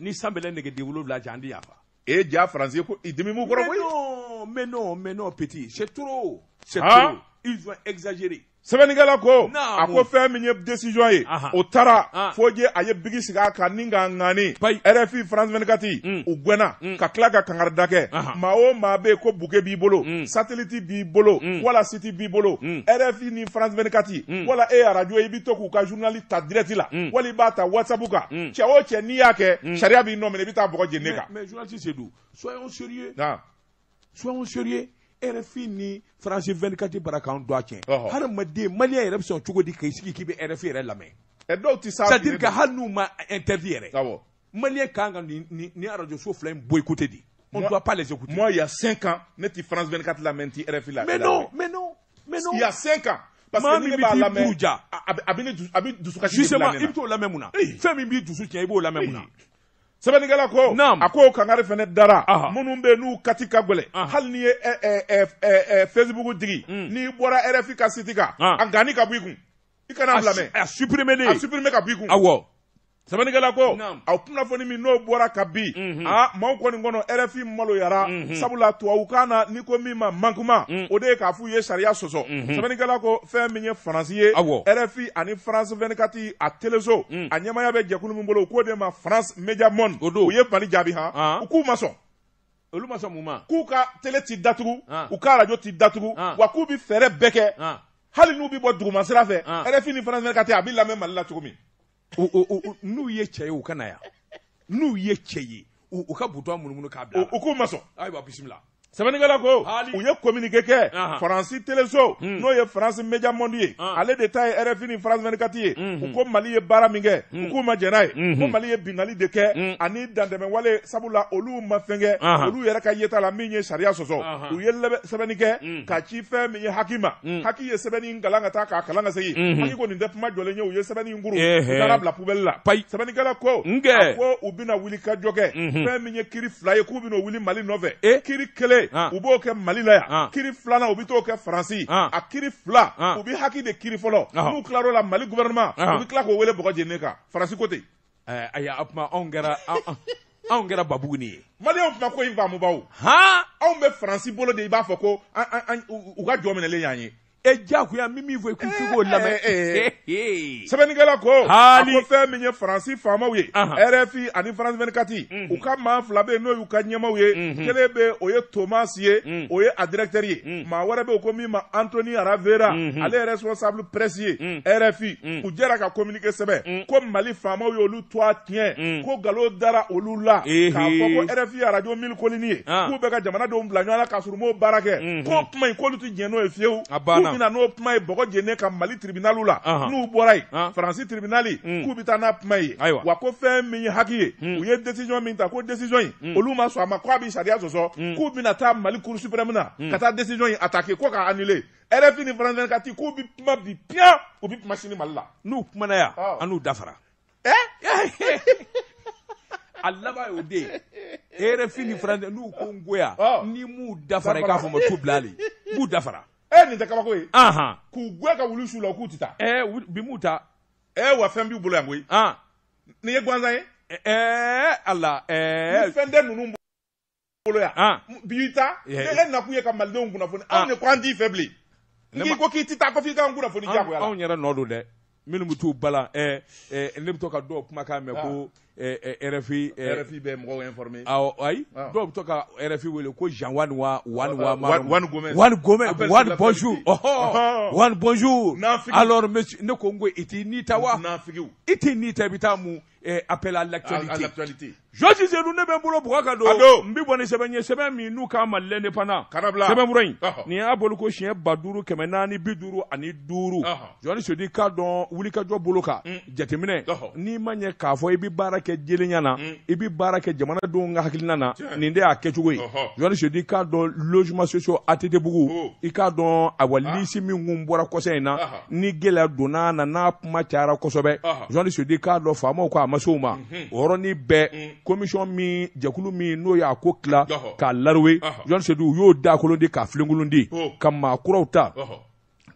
Ni san bɛlɛ nɛgɛden 7 cɛ, an ti yafa. E ja, Faransi ko i dimi b'u kɔrɔ koyi. Mais non, mais non, petit, c'est trop, c'est trop. Ils ont exagéré. Sɛbɛnnikɛla ko a ko fɛn min ye décision ye, o taara Fodé, a ye bigi sigi a kan ni k'a ŋani. RFI, France 24, u gɛnna ka tila ka kangarida kɛ. Maa o maa bɛ yen ko bouquet b'i bolo, satellite b'i bolo, wala site b'i bolo, RFI ni France 24, wala e ye radio ye, i bɛ to k'u ka journal ta direct la, wala i b'a ta WhatsApp kan, cɛ o cɛ, n'i y'a kɛ, sariya b'i nɔ minɛ, i bɛ taa bɔgɔ jeni ne kan. Mais journaliste Seydou, soyons sérieux. Soyons sérieux. RFI ni France 24 bara k'an don a tiɲɛ. Hadamaden malien yɛrɛ bɛ sɔn cogo di k'i sigi k'i bɛ RFI yɛrɛ lamɛn? Dɔw tɛ s'a. C'est à dire que hali n'u ma interdit yɛrɛ. Malien kan ka nin radio so fila in boycotter de. On ne doit pas les écouter. Moi, il y a 5 ans, ne tɛ France 24 lamɛn, n tɛ RFI la. Mais non, mais non, mais non. Il y a 5 ans. Parce que ni ne b'a lamɛn, a bɛ ne dusu, a bɛ dusukasi de bila ne na. Justement, i bɛ t'o lamɛn mun na? Fɛn min b'i dusu tiɲɛ, i b'o lamɛn mun na? Sɛbɛnnikɛla ko a ko kangari fɛnɛ dara minnu bɛ yen n'u kati ka gɛlɛn, hali n'i ye Facebook digi, n'i bɔra RFI ka site kan, a ngani ka bɔ i kun, i kana lamɛn. A supprimer. A supprimer ka bɔ i kun. Awɔ. Sɛbɛnnikɛla ko a kunnafoni min n'o bɔra ka bin, aa, maaw kɔni kɔnɔ RFI maloyara, sabula tubabukan na, n'i ko min ma manquement, o de ye k'a f'u ye sariya sɔsɔ. Sɛbɛnnikɛla ko fɛn min ye Faransi ye, RFI ani France 24 a teleso, a ɲɛmaya bɛ jɛkulu min bolo, u k'o de ma France Media Monde, u ye Mali jaabi han, u k'u ma sɔn. Olu ma sɔn mun ma? K'u ka télé ti datugu, u ka radio ti datugu, wa k'u bi fɛɛrɛ bɛɛ kɛ, hali n'u bi bɔ duguma sira fɛ, RFI ni France 24 a bi lamɛn Mali la cogo min. N'u ye cɛ ye, u ka na yan. N'u ye cɛ ye, u ka bouton munumunu k'a bila. U k'u ma sɔn. Ayiwa, bisimila. Sɛbɛnnikɛla ko u ye communiqué kɛ Faransi teleso, n'o ye France Media Monde ye, ale de ta ye RFI ni France 24 ye. U ko Mali ye baara min kɛ, u k'u ma jɛn n'a ye, ko Mali ye binkanni de kɛ ani dantɛmɛwale, sabula olu ma fɛn kɛ olu yɛrɛ ka yeta la min ye sariya sɔsɔ. U ye sɛbɛnni kɛ ka ci fɛn min ye HAC ma. HAC ye sɛbɛnni in kalan ka taa k'a kalan ka segin. HAC ko nin tɛ kuma jɔlen ye. U ye sɛbɛnni in kuru, u taara bila poubelle la. Sɛbɛnnikɛla ko a ko u bɛna wuli ka jɔ kɛ fɛn min ye kiri 2 ye, k'u bɛna wuli Mali nɔfɛ. Kiri 1, u b'o kɛ Mali la yan. Kiri 2nan, u bɛ t'o kɛ Faransi. A kiri 2, u bɛ HAC de kiri fɔlɔ. N'u tilar'o la, Mali gouvernement, u bɛ tila k'o wele bɔgɔ jeninen kan. Faransi ko ten. Ayiwa, o tuma anw kɛra Anw kɛra babuguni ye. Maliyɛnw tuma ko in faamu bawo. Han. Anw bɛ Faransi bolo de, i b'a fɔ ko u ka jɔ minɛlen y'an ye. E jagoya min min fɔ i k'o lamɛn. Sɛbɛnnikɛla ko a ko fɛn min ye Faransi faamaw ye, RFI ani France 24, u ka maa fila bɛ yen n'o y'u ka ɲɛmaaw ye. Kelen bɛ o ye Thomas ye, o ye a directeur ye. Maa wɛrɛ bɛ yen ko min ma Anthony Ravera, ale ye responsable presse ye RFI. U jɛra ka communiqué sɛbɛn ko Mali faamaw y'olu to a tiɲɛ, ko nkalon dara olu la k'a fɔ ko RFI radio Mille Collines ye, k'u bɛ ka jamanadenw bila ɲɔgɔn na k'a sɔrɔ u m'o baara kɛ. K'o kuma in k'olu tɛ jɛn n'o ye fiyewu. K'u bɛna n'o kuma ye bɔgɔ jenen ka Mali tribunal la, n'u bɔra yen Faransi tribunal k'u bɛ taa n'a kuma ye. Wa ko fɛn min ye haki ye, u ye décision min ta, ko décision in olu ma sɔn a ma, k'a bɛ sariya sɔsɔ, k'u bɛna taa Mali cour suprême na ka taa décision in attaquer ko k'a annuler. RFI ni France 24 k'u bɛ kuma bi piyan, u bɛ kuma sini Mali la. N'u kumana yan, an n'u dafara. A laban y'o de ye. RFI ni France n'u ko n goya, ni m'u dafara i k'a fɔ ma tu bila ale, b'u dafara. Nin tɛ kabako ye. K'u gɛn ka wulu su la, k'u tɛ taa. Bi m'u ta. Wa fɛn b'u bolo yan koyi. Nin ye gansan ye. Ala. Ni fɛn tɛ ninnu bolo yan. Bi ta, ne e nakun ye ka malidenw kunnafoni. Anw de ko an t'i fɛ bilen. N'i ko k'i tɛ taa ko f'i k'an kunnafoni diyagoya la. Anw yɛrɛ nɔ don dɛ. Minnu bɛ t'u balan, ne bɛ to ka dɔw kumakan mɛn ko RFI. RFI bɛ mɔgɔw informer. Awɔ, ayi, dɔw bɛ to ka RFI wele ko Jean Wan wa Wan wa Wan Gomez. Wan Gomez, Wan bonjour. Wan bonjour. Alors monsieur, ne ko n ko i t'i ni ta wa? Nafigiw. I t'i ni ta, i bɛ taa mun appel à l'actualité. À l'actualité. Josi Seydou, ne bɛ n bolo bugɔ ka don. N bɛ bɔ ni sɛbɛn ye, sɛbɛn min n'u k'a ma l'Indépendant. Sɛbɛnfura in nin y'a bolo ko siɲɛ 5455. Josi Seydou k'a dɔn wulikajɔ bolo kan jateminɛ, n'i ma ɲɛ k'a fɔ i bɛ baara kɛ jelenya na, i bɛ baara kɛ jamanadenw ka hakilina na, nin de y'a kɛcogo ye. Josi Seydou k'a dɔn logement sociaux ATT Bugu, i k'a dɔn awa lisi min kun bɔra kɔsɛ in na, ni gɛlɛya donna na n'a kuma cayara kosɛbɛ. Josi Seydou k'a dɔn faamaw ko a ma se o ma. O yɔrɔnin bɛɛ commission min jɛkulu min n'o y'a ko tila k'a laruwe, Josi Seydou u y'o dakolon di k'a filenkolon di ka maa kuraw ta.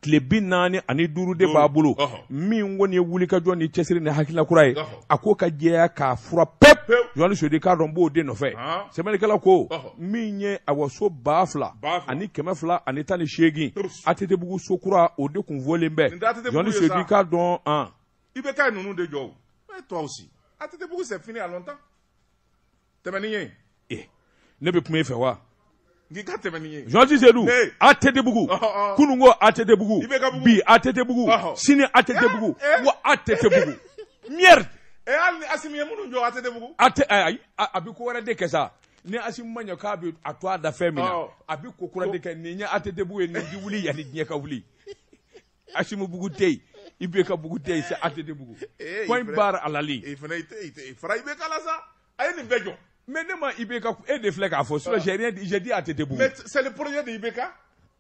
Tile 45 de b'a bolo, min kɔni ye wulikajɔ ni cɛsiri ni hakilina kura ye, a ko ka jɛya k'a fura pep. Josi Seydou k'a dɔn b'o de nɔfɛ. Sɛbɛnnikɛla ko min ye awa so 2218 ATT Bugu so kura, o de kun fɔlen bɛ. Josi Seydou k'a dɔn IBK ninnu de jɔ. Toi aussi. ATT Bugu c'est fini à longtemps. Tɛmɛ ni ye. Ne bɛ kuma e fɛ wa? N'i ka tɛmɛ ni ye. Josi Seydou, ATT Bugu, kunun ko ATT Bugu, bi ATT Bugu, sini ATT Bugu, wa ATT Bugu. Merde. Hali ni Asimi ye minnu jɔ ATT Bugu. Ayi, a bɛ ko wɛrɛ de kɛ sa. Ni Asimi ma ɲɛ k'a bɛ a to a da fɛn min na, a bɛ ko kura de kɛ. Nin ye ATT Bugu ye, nin tɛ wuli yanni diɲɛ ka wuli. Asimi Bugu tɛ yen, IBK Bugu tɛ yen, c'est ATT Bugu. Point barre à la ligne. I fana i fara IBK la sa. A ye nin bɛɛ jɔ. Mais ne ma IBK, e de filɛ k'a fɔ, sinon j'ai rien dit, j'ai dit ATT Bugu. Mais c'est le projet de IBK.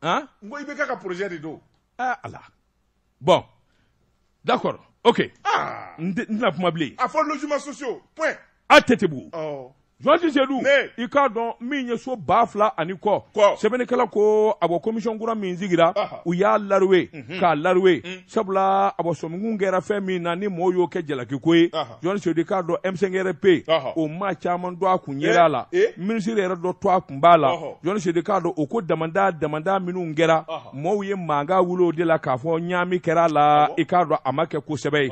Hein? N ko IBK ka projet de don. Ah Allah. Bon. D'accord. OK. N tɛna kuma bilen. A fɔ logements sociaux, point. ATT Bugu. Josi Seydou, i k'a dɔn min ye so 2000 ani kɔ. Sɛbɛnnikɛla ko a bɔ commission kura min sigira, u y'a laruwe k'a laruwe, sabula a bɔ sɔminkun kɛra fɛn min na ni mɔgɔw y'o kɛ jalaki ko ye. Josi Seydou k'a dɔn M5RP o maa caman dɔ a kun yera a la, ministre yɛrɛ dɔ to a kun b'a la. Josi Seydou k'a dɔn o ko damanda minnu kɛra, mɔgɔw ye mankan wuli o de la k'a fɔ ɲaami kɛra a la, i k'a dɔn a ma kɛ kosɛbɛ ye.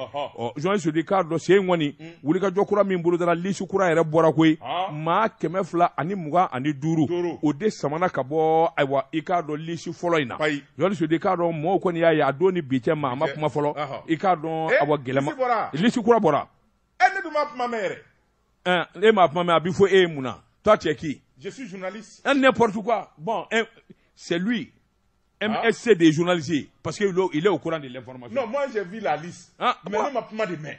Josi Seydou k'a dɔn sen kɔni wulikajɔ kura min bolodara, lisi kura yɛrɛ bɔra koyi. Maa 225 o de samana ka bɔ ayiwa i k'a dɔn lisi fɔlɔ in na. Josi Seydou k'a dɔn mɔgɔw kɔni y'a ye a don ni bi cɛ ma a ma kuma fɔlɔ. I k'a dɔn awa gɛlɛma lisi kura bɔra. Ne dun ma kuma mɛn yɛrɛ. E m'a kuma mɛn, a bɛ fɔ e ye mun na? Toi tu es qui? Je suis journaliste. N'importe quoi. Bon, c'est lui. MSC des journalistes, parce qu'il est au courant de l'information. Non, moi j'ai vu la liste. Mais ne m'a pas de main.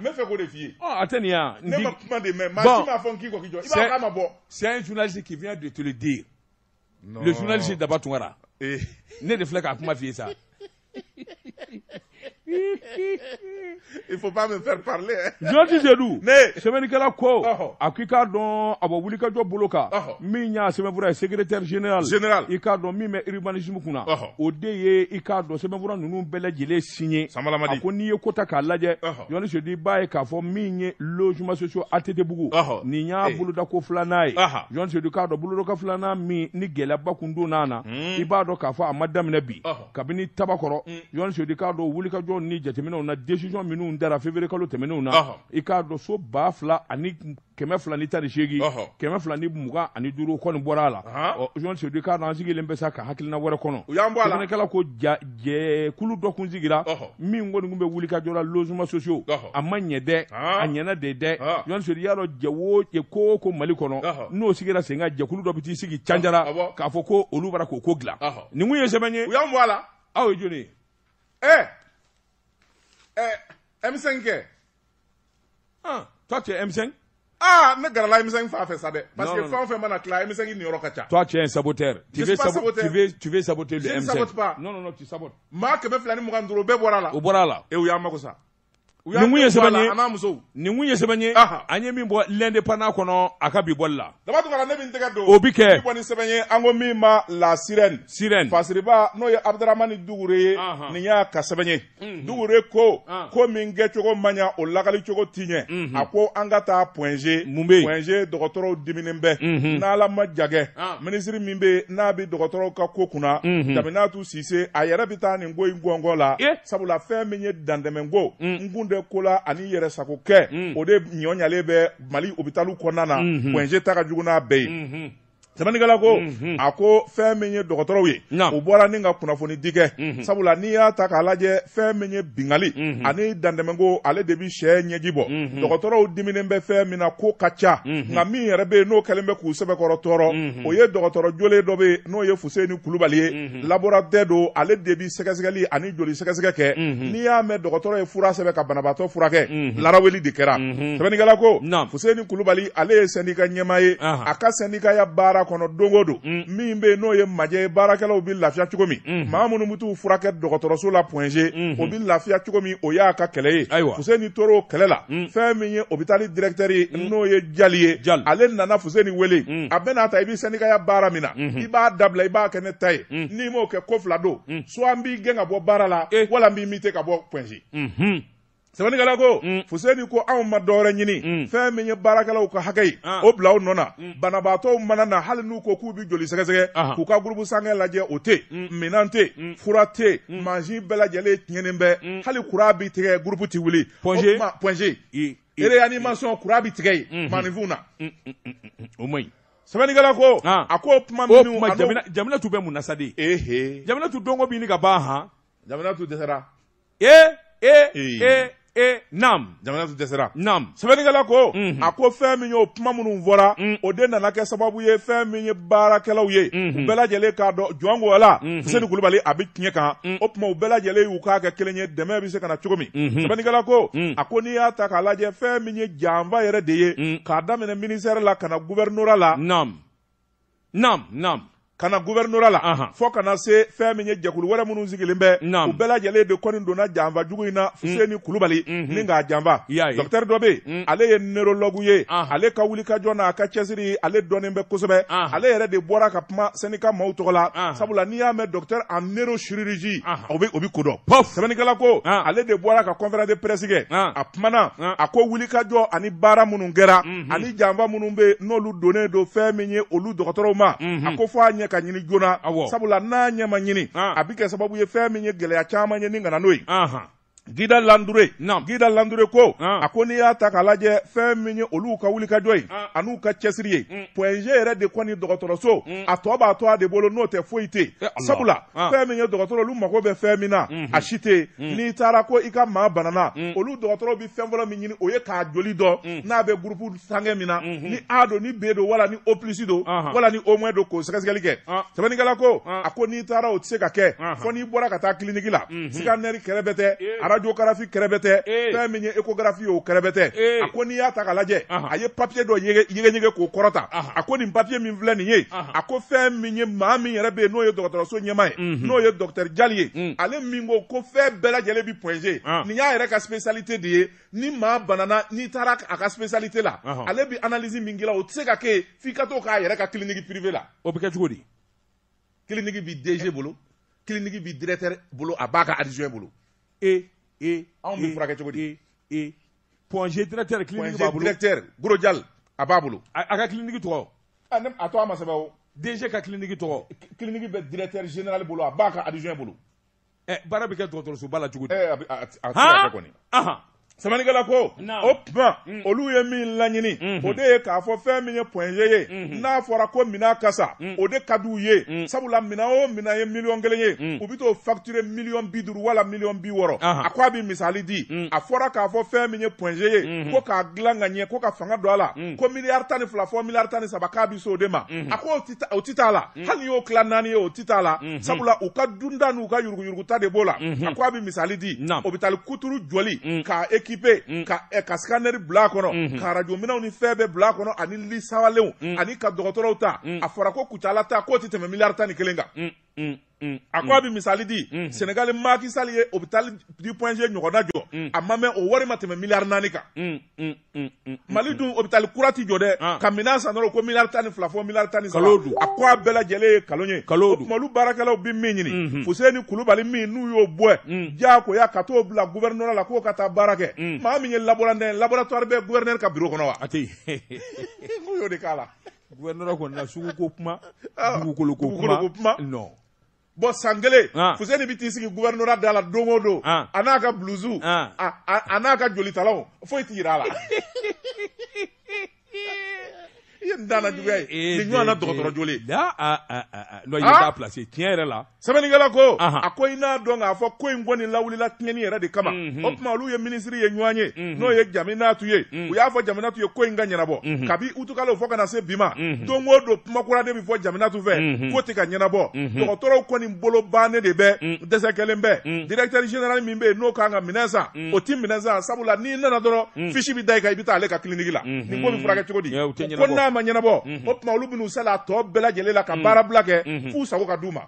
Mais fais quoi défier? Attends, ne m'a pas de main. C'est un journaliste qui vient de te le dire. Non. Le journaliste Daba Tounkara. Ne de filɛ k'a kuma f'i ye sa. Il faut pas me faire parler. Journaliste Seydou, sɛbɛnnikɛla ko a ko i k'a dɔn a bɔ wulikajɔ bolo kan min y'a sɛbɛnfura ye secrétaire général i k'a dɔn min bɛ urbanisme kunna o de ye i k'a dɔn sɛbɛnfura ninnu bɛɛ lajɛlen signé. A ko n'i ye ko ta k'a lajɛ, journaliste Seydou, i b'a ye k'a fɔ min ye logement sociaux ATT Bugu, nin y'a bolodako filanan ye. Journaliste Seydou, k'a dɔn bolodako filanan min ni gɛlɛyaba kun donna na, i b'a dɔn k'a fɔ a ma daminɛ bi kabini Tabakɔrɔ. Journaliste Seydou, k'a dɔn wulikajɔ ni jateminɛw na, décision minnu dara février kalo tɛmɛnenw na, i k'a dɔn so 2218, 225 kɔni bɔra a la. Ɔ, journaliste Seydou, k'a dɔn an sigilen bɛ sa ka hakilina wɛrɛ kɔnɔ. Sɛbɛnnikɛla ko jɛkulu dɔ kun sigira min kɔni kun bɛ wulikajɔ la logement sociaux, a ma ɲɛ dɛ, a ɲɛna de dɛ. Journaliste Seydou, y'a dɔn jɛ o ko o ko Mali kɔnɔ n'o sigira sen kan, jɛkulu dɔ bɛ t'i sigi Canjara k'a fɔ ko olu bɔra k'o ko dilan. Nin kun ye sɛbɛn ye. U y'an bɔ a la. Aw ye jɔnni ye? M5 kɛ. Ah, toi tu es M5? Ah, ne garala M5 fan fɛ sa dɛ. Parce que fɛn o fɛn mana tila, M5 niyɔrɔ ka ca. Toi tu es un saboteur. Tu veux saboter, tu veux saboter le M5. Je ne sabote pas. Non, non, non, tu sabotes. Maa 225 bɛɛ bɔra a la. O bɔra a la. E, u y'an mako sa. Nin kun ye sɛbɛn ye. A n'a musow. Nin kun ye sɛbɛn ye. An ye min bɔ l'Indépendant kɔnɔ a ka bi bɔli la. Daba Tunkara, ne bɛ n tɛgɛ don. O bi kɛ. Bi bɔ ni sɛbɛn ye, an ko min ma La Sirène. Sirène. Fasiriba n'o ye Abudramani Dugure ye. Nin y'a ka sɛbɛn ye. Dugure ko ko min kɛcogo man ɲa, o lakali cogo ti ɲɛ. A ko an ka taa Point G. Mun bɛ yen? Point G dɔgɔtɔrɔw diminen bɛ. N'Ala ma jagɛ, minisiri min bɛ yen n'a bɛ dɔgɔtɔrɔw ka ko kunna, Jaminatu Sise, a yɛrɛ bɛ taa nin ko in gɔngɔn la. Sabula fɛn min ye dantɛmɛko n kun tɛ ko la ani yɛrɛ sago kɛ, o de ɲɔ ɲalen bɛ Mali hôpital kɔnɔna na. Point G ta ka jugu n'a bɛɛ ye. Sɛbɛnnikɛla ko a ko fɛn min ye dɔgɔtɔrɔw ye, u bɔra ni ka kunnafoni di kɛ. Sabula n'i y'a ta k'a lajɛ, fɛn min ye bingali ani dantɛmɛko, ale de bi sɛ ɲɛji bɔ. Dɔgɔtɔrɔw diminen bɛ fɛn min na, ko ka ca, nka min yɛrɛ bɛ yen n'o kɛlen bɛ k'u sɛbɛkɔrɔ tɔɔrɔ, o ye dɔgɔtɔrɔ jolen dɔ bɛ yen n'o ye Fuseni Kulubali ye. Laboratoire don, ale de bi sɛgɛsɛgɛli ani joli sɛgɛsɛgɛ kɛ. N'i y'a mɛn dɔgɔtɔrɔ ye fura sɛbɛn ka banabaatɔ furakɛ, laraweli de kɛra. Sɛbɛnnikɛla ko Fuseni Kulubali, ale ye syndicat ɲɛmaa ye. A ka syndicat ya baara kɔnɔ don o don, min bɛ yen n'o ye majɛ ye, baarakɛlaw bɛ lafiya cogo min, maa minnu bɛ t'u furakɛ dɔgɔtɔrɔso la Point G, o bɛ lafiya cogo min, o y'a ka kɛlɛ ye. Fuseni tor'o kɛlɛ la. Fɛn min ye hôpital directeur ye, n'o ye Jali ye, ale nana Fuseni wele. A bɛna ta, i bɛ syndicat ya baara min na, i b'a dabila, i b'a kɛ ne ta ye. N'i m'o kɛ, ko fila don: soit n b'i gɛn ka bɔ baara la, wala n b'i muter ka bɔ Point G. Sɛbɛnnikɛla ko Fuseni ko anw ma dɔwɛrɛ ɲini, fɛn min ye baarakɛlaw ka hakɛ ye, o bila o nɔ na. Banabaatɔw mana na, hali n'u ko k'u bɛ joli sɛgɛsɛgɛ k'u ka groupe sanguin lajɛ, o tɛ yen, minɛn tɛ yen, fura tɛ yen, mansin bɛɛ lajɛlen tiɲɛnen bɛ, hali courant bi tigɛ, groupe ti wuli. Point G réanimation, courant bi tigɛ yen maaninfinw na. O man ɲi. Sɛbɛnnikɛla ko a ko kuma minnu, Jaminatu bɛ mun na sa de? Jaminatu donko bɛ ɲini ka ban han. Jaminatu dɛsɛra. Nam. Jaminatu dɛsɛra. Nam. Sɛbɛnnikɛla ko a ko fɛn min y'o kuma minnu fɔra, o de nana kɛ sababu ye fɛn min ye baarakɛlaw ye, u bɛɛ lajɛlen k'a dɔn jɔn ko ala Fuseni Kulubali a bɛ tiɲɛ kan. O tuma u bɛɛ lajɛlen y'u k'a kɛ kelen ye, dɛmɛ bɛ se ka na cogo min. Sɛbɛnnikɛla ko a ko n'i y'a ta k'a lajɛ, fɛn min ye janfa yɛrɛ de ye, k'a daminɛ ministère la ka na gouvernorat la. Nam. Nam, nam. Ka na gouvernorat la, fo ka na se fɛn min ye jɛkulu wɛrɛ minnu sigilen bɛ, u bɛɛ lajɛlen de kɔni donna janfa jugu in na Fuseni Kulubali ni k'a janfa. Docteur dɔ bɛ yen, ale ye neurologue ye, ale ka wulikajɔ n'a ka cɛsiri, ale dɔnnen bɛ kosɛbɛ. Ale yɛrɛ de bɔra ka kuma syndicat maaw tɔgɔ la. Sabula n'i y'a mɛn docteur en neurochirurgie, o bɛ ko dɔn. Sɛbɛnnikɛla ko ale de bɔra ka conférence de presse kɛ. A kumana, a ko wulikajɔ ani baara minnu kɛra ani janfa minnu bɛ yen n'olu donnen don fɛn min ye olu dɔgɔtɔrɔw ma, a ko fɔ a ɲɛ ka ɲini joona. Sabula n'a ɲɛ ma ɲini, a bɛ kɛ sababu ye fɛn min ye gɛlɛya caman ye ni ka na n'o ye. Gida Landure, Gida Landure ko a ko n'i y'a ta k'a lajɛ, fɛn min ye olu ka wulikajɔ ye an'u ka cɛsiri ye, Point G yɛrɛ de kɔni dɔgɔtɔrɔso a tɔ b'a to a de bolo, n'o tɛ foyi tɛ yen. Sabula fɛn min ye dɔgɔtɔrɔ, olu mago bɛ fɛn min na, a si tɛ yen. N'i taara ko i ka maa banana, olu dɔgɔtɔrɔw bɛ fɛn fɔlɔ min ɲini, o ye k'a joli dɔn n'a bɛ groupe sanguin min na, ni A don, ni B don, wala ni O plus don, wala ni O moins don, k'o sɛgɛsɛgɛli kɛ. Sɛbɛnnikɛla ko a ko n'i taara, o tɛ se ka kɛ fo n'i bɔra ka taa clinique la, scanner kɛrɛfɛ tɛ. Radiographie kɛrɛbɛtɛ, fɛn min ye échographie ye o kɛrɛbɛtɛ. A ko n'i y'a ta k'a lajɛ, a ye papier dɔ yɛgɛyɛgɛ k'o kɔrɔta. A ko nin papier min filɛ nin ye, a ko fɛn min ye maa min yɛrɛ bɛ yen n'o ye dɔgɔtɔrɔso ɲɛmaa ye, n'o ye docteur Jali ye, ale min ko fɛn bɛɛ lajɛlen bi Point G, nin y'a yɛrɛ ka spécialité de ye. Ni maa banana, n'i taara a ka spécialité la, ale bi analyse min k'i la, o tɛ se ka kɛ f'i ka t'o k'a yɛrɛ ka clinique privée la. O bɛ kɛ cogo di? Clinique bi DG bolo, clinique bi directeur bolo, a b'a ka adjoint bolo. Anw bɛ furakɛ cogo di? Point G directeur clinique b'a bolo. Directeur Goro Jali a b'a bolo. A ka clinique tɔgɔ? A tɔgɔ ma sɛbɛn o. DG ka clinique tɔgɔ? Clinique bɛ directeur général bolo, a b'a ka adjoint bolo. Baara bɛ kɛ dɔgɔtɔrɔsoba la cogo di? A tɛ se ka kɛ kɔni. Sɛbɛnnikɛla ko o tuma olu ye min laɲini, o de ye k'a fɔ fɛn min ye Point G ye, n'a fɔra ko minan kasa, o de ka d'u ye, sabula minan o minan ye 1 000 000 ye, u bɛ t'o facturer 50 000 000 wala 60 000 000. A ko a bɛ misali di, a fɔra k'a fɔ fɛn min ye Point G ye, ko k'a dilan ka ɲɛ, ko ka fanga don a la, ko 12 milliards fɔ 13 milliards k'a bɛ se o de ma. A ko o tɛ t'a la, hali n'i y'o tila 4 ye, o tɛ t'a la, sabula u ka dunda n'u ka yuruguyuruguta de b'o la. A ko a bɛ misali di, hôpital kuturu jɔli k'a équipé, ka scanner bila a kɔnɔ, ka radio minɛnw ni fɛn bɛɛ bila a kɔnɔ, ani lit sabalenw, ani ka dɔgɔtɔrɔw ta, a fɔra ko Kucala ta k'o tɛ tɛmɛ 11 milliards kan. A ko a bɛ misali di, Sénégal Macky Sall ye hôpital du Point G ɲɔgɔnna jɔ, a ma mɛn, o wari ma tɛmɛ 4 milliards kan. Mali dun hôpital kura ti jɔ dɛ, ka minɛn san dɔrɔn ko 12 milliards fɔ 13 milliards. A ko a bɛɛ lajɛlen ye kalon ye. O tuma olu baarakɛlaw bɛ min ɲini, Fuseni Kulubali min n'u y'o bɔ diyagoya ka t'o bila gouvernorat la k'o ka taa baara kɛ, maa min ye laborantin ye, laboratoire bɛ gouverneur ka bureau kɔnɔ wa? A tɛ yen. N k'u y'o de k'a la. Gouvernorat kɔni na, sugu ko kuma, dugukolo ko kuma, non. Bon, san kelen, Fuseni bɛ t'i sigi gouvernorat da la don o don, a n'a ka blouse, a n'a ka jolitalaw, foyi t'i yira a la. I ye nin danna juguya ye, nin ɲɔgɔnna dɔgɔtɔrɔ jolen. Non, i ye b'a placé tiɲɛ yɛrɛ la. Sɛbɛnnikɛla ko, a ko i n'a dɔn k'a fɔ ko in kɔni lawulila tiɲɛni yɛrɛ de kama. O tuma olu ye minisiri ye ɲɔgɔn ye, n'o ye Jaminatu ye. U y'a fɔ Jaminatu ye ko in ka ɲɛnabɔ kabi utukalo fo ka na se bi ma. Don o don kuma kura de bɛ fɔ Jaminatu fɛ, ko tɛ ka ɲɛnabɔ. Dɔgɔtɔrɔw kɔni bolo bannen de bɛ, dɛsɛ kɛlen bɛ. Directeur général min bɛ yen n'o kan ka minɛn san, o ti minɛn san, sabula n'i nana dɔrɔn fiche bɛ da i kan, i bɛ taa ale ka clinique la. Nin ko bɛ furakɛ cogo di? Ko n'a ma ɲɛnabɔ, o tuma olu bɛn'u sali a tɔ bɛɛ lajɛlen la ka baara bila kɛ f'u sago ka d'u ma.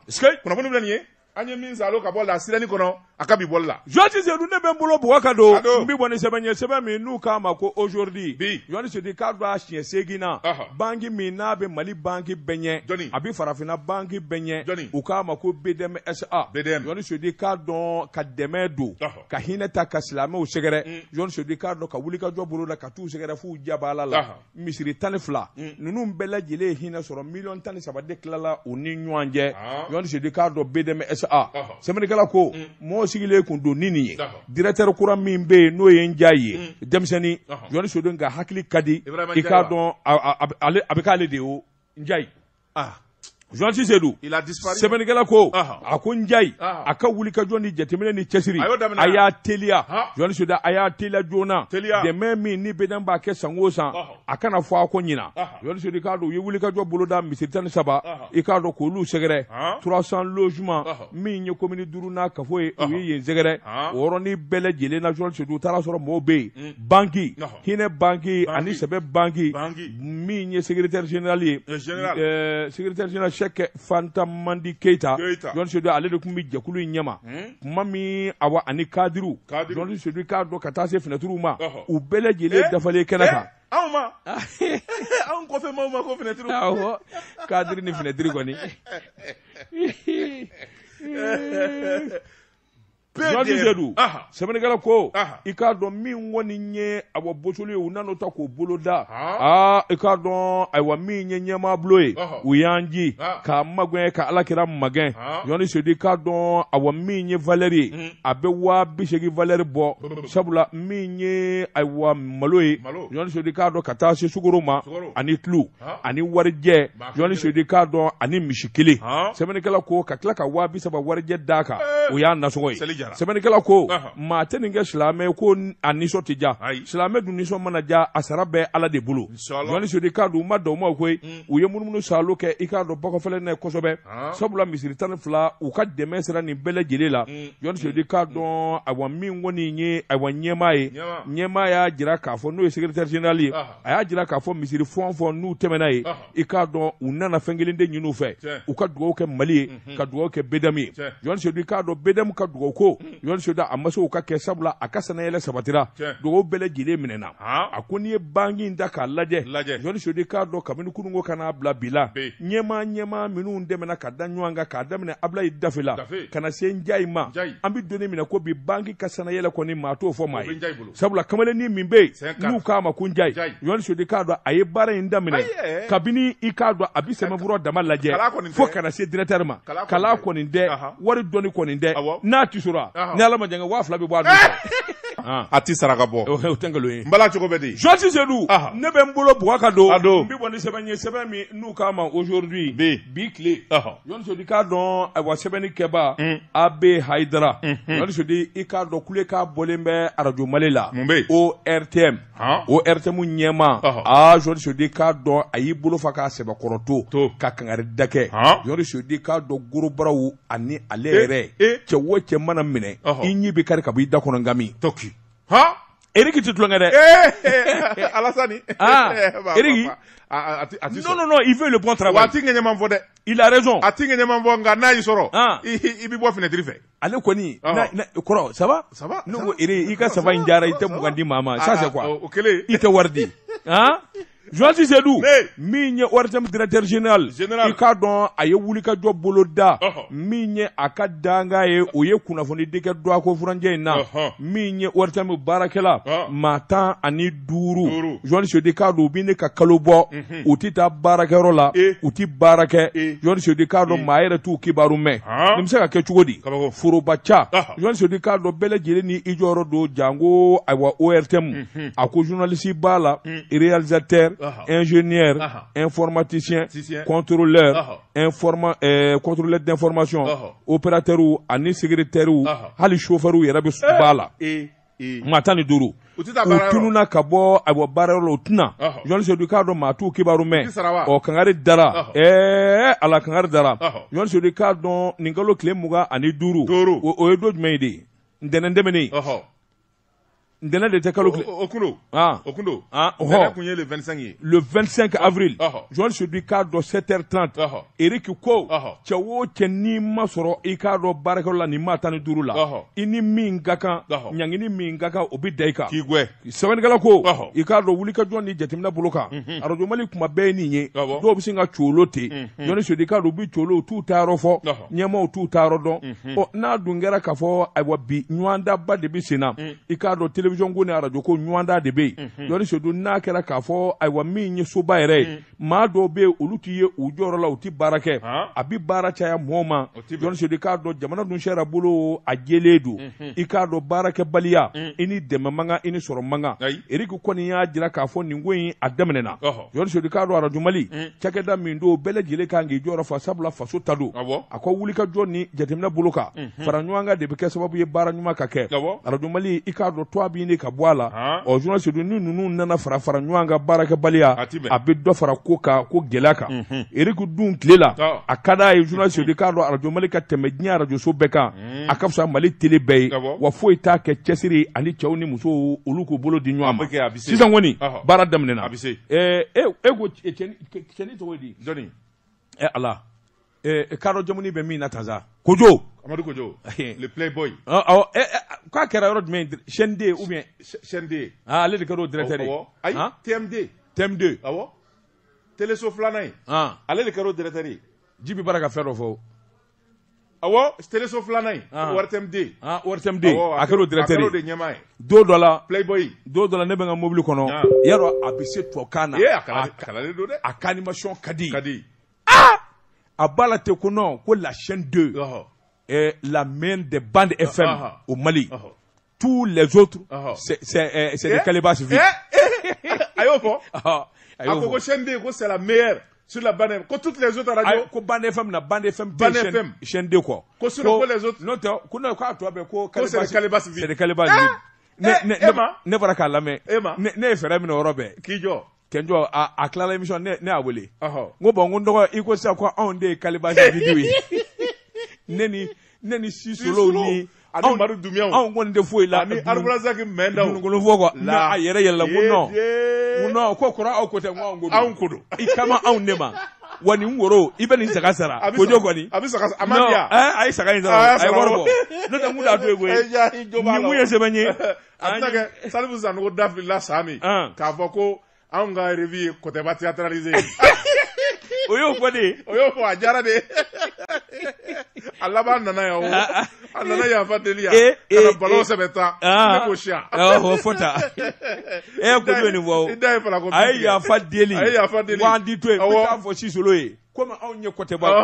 Kunnafoni filɛ nin ye, an ye min salo ka bɔ la sirani kɔnɔ, a ka bi bɔli la. Journaliste Seydou, ne bɛ n bolo bugɔ ka don, n bɛ bɔ ni sɛbɛn ye, sɛbɛn min n'u k'a ma ko aujourd'hui. Journaliste Seydou, k'a dɔn a siɲɛ 8 na, banque min n'a bɛ Mali banque bɛɛ ɲɛ, a bɛ farafinna banque bɛɛ ɲɛ, u k'a ma ko BDM SA. Journaliste Seydou, k'a dɔn ka dɛmɛ don, ka hinɛ ta, ka silamɛw sɛgɛrɛ. Journaliste Seydou, k'a dɔn ka wulikajɔ bolo la, ka t'u sɛgɛrɛ f'u jabaala la. Misiri 12 ninnu bɛɛ lajɛlen ye hinɛ sɔrɔ, 13 millions de tilala u ni ɲɔgɔn cɛ. Journaliste Seydou, k'a dɔn BDM SA, sɛbɛnnikɛla ko mɔgɔw sigilen kun don ni nin ye directeur kura min bɛ yen, n'o ye Njayi ye, denmisɛnnin. Journaliste Seydou, nka hakili ka di, i k'a dɔn a bɛ k'ale de ye o Njayi. Journaliste Seydou, sɛbɛnnikɛla ko, a ko Njayi a ka wulikajɔ ni jateminɛ ni cɛsiri, a y'a teliya. Journaliste Seydou, a y'a teliya joona. Dɛmɛ min ni BDM b'a kɛ san o san, a kana fɔ a ko ɲina. Journaliste Seydou, k'a dɔn u ye wulikajɔ boloda, misiri 13, i k'a dɔn k'olu sɛgɛrɛ, 300 logements min ye commune 5 n'a kafo ye, u ye yen sɛgɛrɛ. O yɔrɔnin bɛɛ lajɛlen na, Journaliste Seydou, u taara sɔrɔ mɔgɔw bɛ yen, banque, hinɛ banque ani sɛbɛ banque, min ye secrétaire général ye, secrétaire général Cheikh Fanta Mandi Keita. Journaliste Seydou, ale de tun bɛ jɛkulu in ɲɛma kuma min, awa, ani kadiru. Journaliste Seydou, k'a dɔn ka taa se finɛtiriw ma, u bɛɛ lajɛlen dafalen kɛnɛ kan. Anw ma, anw kɔfɛ maaw ma ko finɛtiriw. Awɔ, kadiri ni finɛtiri kɔni. Journaliste Seydou, sɛbɛnnikɛla ko, i k'a dɔn min kɔni ye awa bosoli ye, u nan'o ta k'o bolo da. Aa, i k'a dɔn, ayiwa, min ye ɲɛmaa bulon ye, u y'an ji k'a magɛn ka Ala kira magɛn. Journaliste Seydou, i k'a dɔn, awa, min ye valeur ye, a bɛ 80 000 valeur bɔ, sabula min ye, ayiwa, malo ye. Journaliste Seydou, i k'a dɔn ka taa se sukaro ma ani tulu ani warijɛ. Journaliste Seydou, i k'a dɔn ani misi kelen. Sɛbɛnnikɛla ko ka tila ka 30 000 warijɛ d'a kan, o y'a nasɔngɔ ye. Sɛbɛnnikɛla ko maa tɛ nin kɛ silamɛ ko a nisɔn tɛ diya, silamɛ dun nisɔn mana diya a sara bɛ Ala de bolo. Journaliste Seydou i k'a dɔn u ma dan o ma koyi, u ye munumunu saalo kɛ i k'a dɔn bakɔfɛlɛ n'a ye kosɛbɛ, sabula misiri 12 u ka dɛmɛ sera nin bɛɛ lajɛlen la. Journaliste Seydou i k'a dɔn ayiwa min kɔni ye ayiwa ɲɛmaa ye, ɲɛmaa y'a jira k'a fɔ n'o ye secrétaire général ye, a y'a jira k'a fɔ misiri fɛn o fɛn n'u tɛmɛna ye, i k'a dɔn u nana fɛn kelen de ɲini u fɛ, u ka dugawu kɛ Mali ye, ka dugawu kɛ BDM ye. Journaliste Seydou i k'a dɔn BDM ka dugawu ko Journaliste Seydou a ma se o ka kɛ, sabula a ka sannayɛlɛ sabatira, dugawu bɛɛ lajɛlen minɛna. A ko n'i ye banki in ta k'a lajɛ, Journaliste Seydou i k'a dɔn kabini kununko ka n'a bila bi la, ɲɛmaa minnu dɛmɛna ka da ɲɔgɔn kan k'a daminɛ Abulayi Dafe la ka na se Njayi ma, an bɛ don min na ko bi banki ka sannayɛlɛ kɔni maa t'o fɔ maa ye, sabula kamalennin min bɛ yen n'u k'a ma ko Njayi, Journaliste Seydou i k'a dɔn a ye baara in daminɛ kabini i k'a dɔn a bɛ sɛbɛnfura dama lajɛ fo ka na se directeur ma, kalan kɔni tɛ, wari dɔɔni kɔni tɛ, n'a ti sɔrɔ ni Ala ma jan kɛ 2000 bɛ bɔ a dun. A ti saraka bɔ, o tɛ nkalon ye. N bala cogo bɛ di? Journaliste Seydou, ne bɛ n bolo bugɔ ka don, n bɛ bɔ ni sɛbɛn ye, sɛbɛn min n'u k'a ma aujourd'hui bi tile. Journaliste Seydou i k'a dɔn ayiwa sɛbɛnni kɛba AB Hayidara, Journaliste Seydou i k'a dɔn kule k'a bɔlen bɛ arajo Mali la, ORTM, ORTM ɲɛmaa, aa Journaliste Seydou i k'a dɔn a y'i bolo fa k'a sɛbɛkɔrɔ to ka kangari da kɛ. Journaliste Seydou i k'a dɔn gorobaraw ani ale yɛrɛ, cɛ o cɛ mana minɛ i ɲi bɛ kari ka bɔ i da kɔnɔ ngami. Eric tɛ tulonkɛ dɛ. Alassane. Ah, Eric. Non, non, non, il veut le bon travail. Wa a ti ŋɛɲɛman fɔ dɛ. Il a raison. A ti ŋɛɲɛman fɔ, nka n'a y'i sɔrɔ, i bɛ bɔ fenêtre fɛ. Ale kɔni, kɔrɔ, ça va? Ça va. Ne ko Eric, i ka saba in diyara, i tɛ 20 di maa ma. Ça c'est quoi? O kelen. I tɛ wari di. Han? Journaliste Seydou, min ye ORTM directeur général, i k'a dɔn a ye wulikajɔ bolo da, min ye a ka danga ye, o ye kunnafoni di kɛ dɔgɔkun furancɛ in na, min ye ORTM baarakɛla maa 15, Journaliste Seydou i k'a dɔn u bɛ ne ka kalo bɔ, u tɛ taa baarakɛyɔrɔ la, u tɛ baara kɛ. Journaliste Seydou i k'a dɔn maa yɛrɛ t'u kibaru mɛn. Nin bɛ se ka kɛ cogo di? Foroba ca. Journaliste Seydou i k'a dɔn bɛɛ lajɛlen ni i jɔyɔrɔ don, janko ayiwa ORTM, a ko journaliste b'a la, réalisateur, ingénieur, informaticien, contrôleur, contrôleur d'information, opérateur ani secrétaire, hali chauffeur yɛrɛ bɛ b'a la. Maa 15 u tununna ka bɔ ayiwa baarayɔrɔ la, u tɛna. Journaliste Seydou i k'a dɔn maa t'u kibaru mɛn. Ɔ kangari dara, ala kangari dara. Journaliste Seydou i k'a dɔn nin kalo tile 25, o ye don jumɛn ye de? Ntɛnɛn tɛmɛnen. Ntɛnɛn de tɛ kalo tile. O kun don. O kun don. Ntɛnɛn kun ye le 25 ye. Le 25 avril. Journaliste Seydou i k'a dɔn 7h30. Eric ko cɛ o cɛ n'i ma sɔrɔ i k'a dɔn baarakɛyɔrɔ la nin maa 15 la, i ni min ka kan, ɲangini min ka kan, o bɛ da i kan. K'i gɛn. Sɛbɛnnikɛla ko i k'a dɔn wulikajɔ ni jateminɛ bolo kan, arajo Mali kuma bɛɛ ye nin ye, dɔw bɛ sin ka coolo ten. Journaliste Seydou i k'a dɔn u bɛ coolo, u t'u taayɔrɔ fɔ, ɲɛmaaw t'u taayɔrɔ dɔn. Ɔ n'a dun kɛra k'a fɔ ayiwa bi ɲɔgɔndaba de bɛ sen na, i k'a dɔn télévision ko ni arajo ko ɲɔgɔnda de bɛ yen. Journaliste Seydou n'a kɛra k'a fɔ ayiwa min ye soba yɛrɛ ye, maa dɔw bɛ yen olu t'i ye u jɔyɔrɔ la, u tɛ baara kɛ, a bɛ baara caya mɔgɔw ma. Journaliste Seydou i k'a dɔn jamana dun sariya bolo a jɛlen don, i k'a dɔn baarakɛbaliya i ni dɛmɛ man kan, i ni sɔrɔ man kan. Eric kɔni y'a jira k'a fɔ nin ko in a daminɛna. Journaliste Seydou i k'a dɔn arajo Mali cakɛda min don, bɛɛ lajɛlen kan k'i jɔyɔrɔ fa, sabula faso ta don. A ko wulikajɔ ni jateminɛ bolo kan, fara ɲɔgɔn kan de bɛ kɛ sababu ye baara ɲuman ka kɛ. Arajo Mali i k'a dɔn tɔgɔ bɛ ɲini ka bɔ a la. Ɔ Journaliste Seydou ni ninnu nana fara ɲɔgɔn kan baarakɛbaliya, a bɛ dɔ fara ko kan, ko gɛlɛya kan. Eric dun tile la, a ka d'a ye Journaliste Seydou i k'a dɔn arajo Mali ka tɛmɛ diɲɛ arajoso bɛɛ kan, a ka fisa Mali télé bɛɛ ye, wa foyi t'a kɛ cɛsiri ani cɛw ni musow olu k'u bolo di ɲɔgɔn ma. Sisan kɔni baara daminɛna. E ko cɛnin tɔgɔ ye di? Jɔnni? Ala. Kadɔ jamuni bɛ min na tan sa, Kojo. Amadu Kojo, le playboy. K'a kɛra yɔrɔ jumɛn? Chaîne D ou bien? Chaîne D. Ale de kɛra o directeur ye. Ayi, TMD. TMD. Awɔ. Téléso filanan in. Ale de kɛra o directeur ye. Jibi bara ka fɛn dɔ fɔ. Awɔ, téléso filanan in. ORTMD. ORTMD. A kɛra o directeur ye. A kɛra o de ɲɛmaa ye. Don dɔ la. Playboy. Don dɔ la ne bɛ n ka mobili kɔnɔ. Yarɔ a bɛ se tubabukan na. A kalalen don dɛ. A ka animation ka di. Ka di. A b'a la ten ko non, ko la chaîne 2 est la main des bandes FM au Mali. Tous les autres, c'est des calebasses vides. A y'o fɔ. A ko chaîne 2 ko c'est la meilleure. Sur la Bande FM. Ko toutes les autres radios. Ko Bande FM na Bande FM tɛ chaîne 2 kɔ. Ko sinon ko les autres. N'o tɛ ko non k'a tɔ bɛɛ ko. Ko c'est le calebasse vide. C'est le calebasse vide. Ne bɔra k'a lamɛn. Ne ye fɛɛrɛ minɛ o yɔrɔ bɛɛ. K'i jɔ. Kɛnjɔ a tilala émission ne y'a wele. N ko bon n ko n dɔgɔ i ko sisan ko anw de ye calebasse vide ye. Ne ni Sisolo ni. Ani Madu Dumiyaw. Anw kɔni tɛ foyi la. Ani Arubrazaki Mɛndaw. Dununkolon fɔ quoi. A yɛrɛ yɛlɛla ko non. N ko non ko kɔrɔ aw ko tɛ n ko anw ko don. Anw ko don. I kama anw de ma. Wa nin woro i bɛ nin saga sara. Kojo kɔni. A bɛ saga a ma di yan. A ye saga in sara a ye wari bɔ. N'o tɛ n kun t'a to yen koyi. Nin kun ye sɛbɛn ye. A bɛna kɛ Salifu Sanogo da filila san min. K'a fɔ ko anw ka revue ye Kɔtɛba théâtralisé ye. O y'o fɔ de. O y'o fɔ a diyara de. A laban nana yan o. A nana yafa deli yan. Ka na ballon sɛbɛ ta. Ne ko siya. O fɔ ta. Ko jɔn nin fɔ o. I da ye fala ko. A ye yafa deli. A ye yafa deli. Wa an ti to yen. N bɛ taa fɔ Sisolo ye. Komi anw ye Kɔtɛba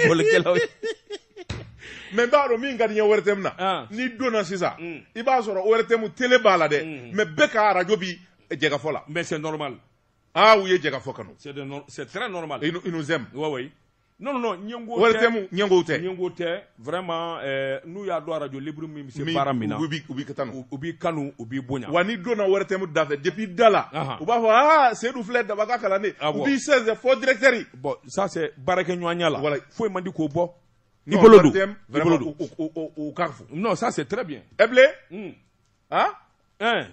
bɔlɔkɛlaw ye. Mais n b'a dɔn min ka di n ye ORTM na. N'i donna sisan. I b'a sɔrɔ ORTM télé b'a la dɛ. Mais bɛɛ ka radio bi jɛkafɔ la. Mais c'est normal. Ah, oui, jɛkafɔ kanu. C'est très normal. Ils nous aiment. Oui, oui. Non, non, non, ɲɛngo tɛ. ORTM ɲɛngo tɛ. Ɲɛngo tɛ, vraiment, n'u y'a dɔn radio libre min bɛ se baara min na. U b'i kanu. U b'i kanu, u b'i bonya. Wa n'i donna ORTM da fɛ, depuis da la, u b'a fɔ, ah, Seydou filɛ Dabaka kalanden. U b'i sɛnsɛn fɔ directeur. Bon, ça c'est baarakɛɲɔgɔnya la. Voilà. Foyi man di k'o bɔ. I bolo don. I bolo don. U k'a fɔ. Non, ça c'est très bien. Eble? Ah? Hein?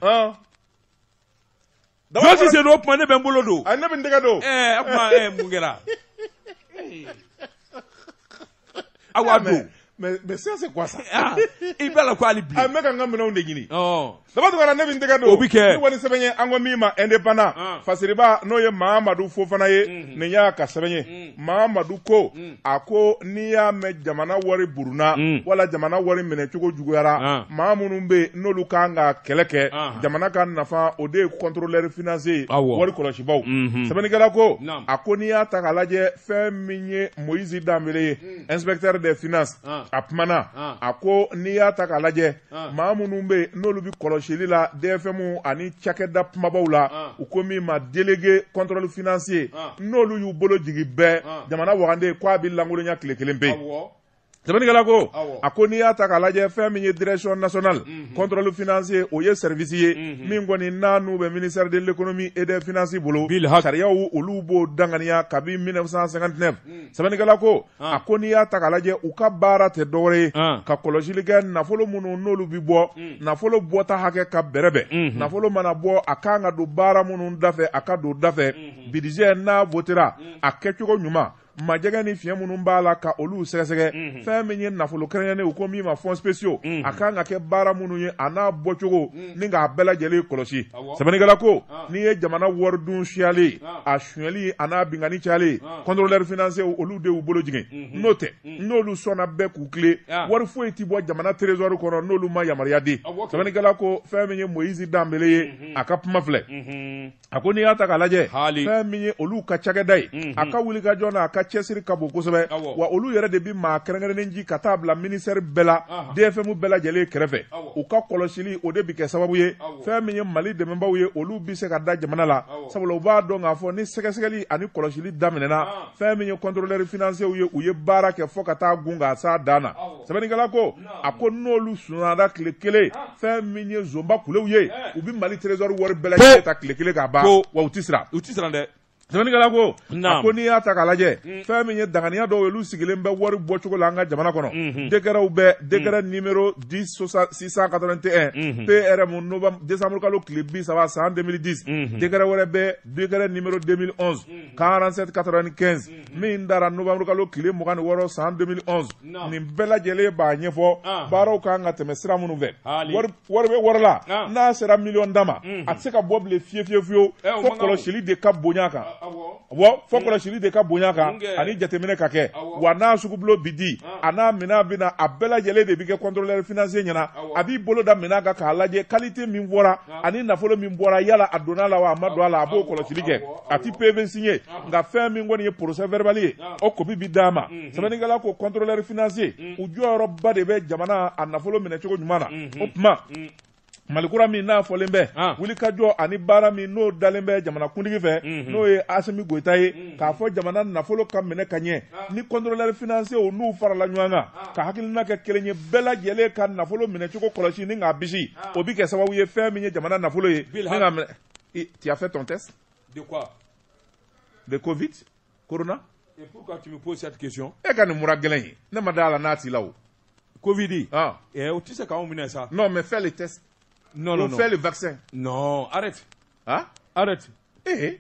Jɔsi Seydou o tuma ne bɛ n bolo don. A ne bɛ n tɛgɛ don. O tuma mun kɛra? Awa don. Mais ça c'est quoi ça? I b'a la ko hali bi. A n bɛ ka n ka minɛnw de ɲini. Daba Tunkara ne bɛ n tɛgɛ don. O bɛ kɛ. Ni kɔni sɛbɛn ye an ko min ma indépendant. Fasiriba n'o ye Mahamadu Fofana ye. Nin y'a ka sɛbɛn ye. Mahamadu ko a ko n'i y'a mɛn jamana wari buruna. Wala jamana wari minɛcogo juguyara. Maa minnu bɛ yen n'olu kan ka kɛlɛ kɛ. Jamana ka nafa o de ye contrôleur financier ye. Wari kɔlɔsibaw. Sɛbɛnnikɛla ko a ko n'i y'a ta k'a lajɛ fɛn min ye Moïse Danbele ye. Inspecteur des finances. A kumana a ko n'i y'a ta k'a lajɛ maa minnu bɛ yen n'olu bɛ kɔlɔsili la DFM ani cakɛda kumabaw la u ko min ma délégué contrôle financier n'olu y'u bolo jigin bɛɛ jamana wagande k'a bɛ lankolonya tile kelen pe. Sɛbɛnnikɛla ko a ko n'i y'a ta k'a lajɛ fɛn min ye direction nationale contrôle financier o ye service ye min kɔni n'a n'u bɛ ministère de l'économie et des finances bolo sariyaw olu b'o danganiya kabi 1959. Sɛbɛnnikɛla ko a ko n'i y'a ta k'a lajɛ u ka baara tɛ dɔwɛrɛ ye ka kɔlɔsili kɛ nafolo minnu n'olu bi bɔ nafolo bɔta hakɛ ka bɛrɛbɛn nafolo mana bɔ a kan ka don baara minnu dafɛ a ka don dafɛ budget n'a votera a kɛcogo ɲuman majɛgɛ ni fiɲɛ minnu b'a la ka olu sɛgɛsɛgɛ fɛn min ye nafolo kɛrɛnkɛrɛnnen u ko min ma fonds spéciaux a kan ka kɛ baara minnu ye a n'a bɔcogo ni k'a bɛɛ lajɛlen kɔlɔsi. Sɛbɛnnikɛla ko n'i ye jamana waridun suyalen a sonyɛli a n'a binkanni cayalen contrôleur financier olu de y'u bolo jigin n'o tɛ n'olu sɔnna bɛɛ k'u tile wari foyi ti bɔ jamana trésor kɔnɔ n'olu ma yamaruya di. Sɛbɛnnikɛla ko fɛn min ye Moïse Danbele ye a ka kuma filɛ. A ko n'i y'a ta k'a lajɛ fɛn min ye olu ka cakɛda ye a ka wuli ka jɔ n'a ka cɛsiri ka bon kosɛbɛ wa olu yɛrɛ de bi maa kɛrɛnkɛrɛnnen ji ka taa bila ministère bɛɛ la DFM bɛɛ lajɛlen kɛrɛfɛ u ka kɔlɔsili o de bi kɛ sababu ye fɛn min ye Mali dɛmɛbaaw ye olu bi se ka da jamana la sabula u b'a dɔn k'a fɔ ni sɛgɛsɛgɛli ani kɔlɔsili daminɛna fɛn min ye contrôleur financier ye u ye baara kɛ fo ka taa gun k'a s'a dan na. Sɛbɛnnikɛla ko a ko n'olu sunnara tile kelen fɛn min ye zonba kulew ye u bi Mali trésor wari bɛɛ lajɛlen ta tile kelen k'a ban wa u ti siran dɛ. Sɛbɛnnikɛla ko a ko n'i y'a ta k'a lajɛ fɛn min ye danganiya dɔw ye olu sigilen bɛ wari bɔcogo la an ka jamana kɔnɔ décretw bɛ décret numéro 10 681 PRM novembre décembre kalo tile 30 san 2010 décret wɛrɛ bɛ décret numéro 2011 47 95 min dara novembre kalo tile 26 san 2011 nin bɛɛ lajɛlen b'a ɲɛfɔ baaraw kan ka tɛmɛ sira minnu fɛ wari bɛ wari la n'a sera miliyɔn da ma a tɛ se ka bɔ bilen fiye fiye fiyewu fo kɔlɔsili de ka bonya kan fo kɔlɔsili de ka bonya kan ani jateminɛ ka kɛ wa n'a sugubulo bi di a n'a minɛn bɛ na a bɛɛ lajɛlen de bi kɛ contrôleur financier ɲɛna a b'i bolo da minɛn kan k'a lajɛ qualité min bɔra ani nafolo min bɔra yala a donna la wa a ma don a la a b'o kɔlɔsili kɛ a ti PV signé nka fɛn min kɔni ye procès verbal ye o copie bi d'a ma. Sɛbɛnnikɛla ko contrôleur financier u jɔyɔrɔba de bɛ jamana a nafolo minɛcogo ɲuman na o tuma Mali kura min n'a fɔlen bɛ wulikajɔ ani baara min n'o dalen bɛ jamanakuntigi fɛ n'o ye Asimi Goyita ye k'a fɔ jamana nafolo ka minɛ ka ɲɛ ni contrôleur financier n'u farala ɲɔgɔn kan ka hakilina kɛ kelen ye bɛɛ lajɛlen ka nafolo minɛcogo kɔlɔsi ni k'a bisi o bɛ kɛ sababu ye fɛn min ye jamana nafolo ye ni k'a minɛ. Tu as fait ton test? De quoi? De Covid? Corona? Et pourquoi tu me poses cette question? E ka nin mura gɛlɛn ye ne ma da a la n'a t'i la o. Covid? Eh, o tɛ se k'anw minɛ sa. Non, mais fais le test. Non, non, non. Fais le vaccin. Non, arrête. Hein? Arrête. Eh,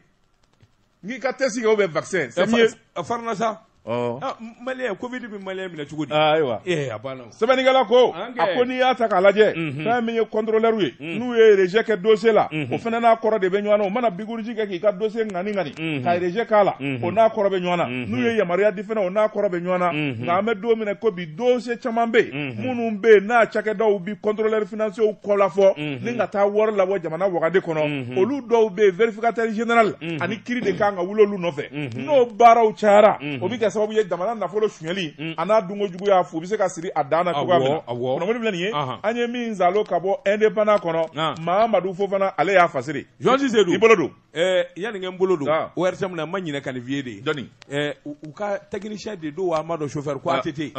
n'i ka test kɛ ou bien vaccin, c'est mieux. Farana sa. Oh. Ah, malien, Covid bɛ malien minɛ cogo di? Ayiwa. Eh, a banna. Sɛbɛnnikɛla ko, a ko n'i y'a ta k'a lajɛ, fɛn min ye contrôleur ye, n'u ye rejet kɛ dossier la, o fana n'a kɔrɔ de bɛ ɲɔgɔn na. O mana biguruji kɛ k'i ka dossier ŋani ŋani, ka rejet k'a la, o n'a kɔrɔ bɛ ɲɔgɔn na. N'u ye yamaruya di fana, o n'a kɔrɔ bɛ ɲɔgɔn na. Nka an bɛ don min na ko bi, dossier caman bɛ yen, minnu bɛ yen n'a cakɛdaw bi contrôleur financier kɔ la fɔ, ni ka taa wari labɔ jamana wagande kɔnɔ, olu dɔw bɛ yen vérificateur général ani kiiri de kan ka wuli olu nɔfɛ. N'o baaraw cayara, o bɛ kɛ sababu ye jamana nafolo sonyɛli a n'a dunko juguya fu bɛ se ka siri a dan na cogoya min na. Kunnafoni filɛ nin ye, an ye min zalo ka bɔ indépendant kɔnɔ, Mahamadu Fofana ale y'a fasiri. Journaliste Seydou, i bolo don. Yanni n bolo don, ORTM na n ma ɲinɛ ka nin f'i ye de. Jɔnni? U ka technicien de don wa an b'a dɔn chauffeur ko ATT.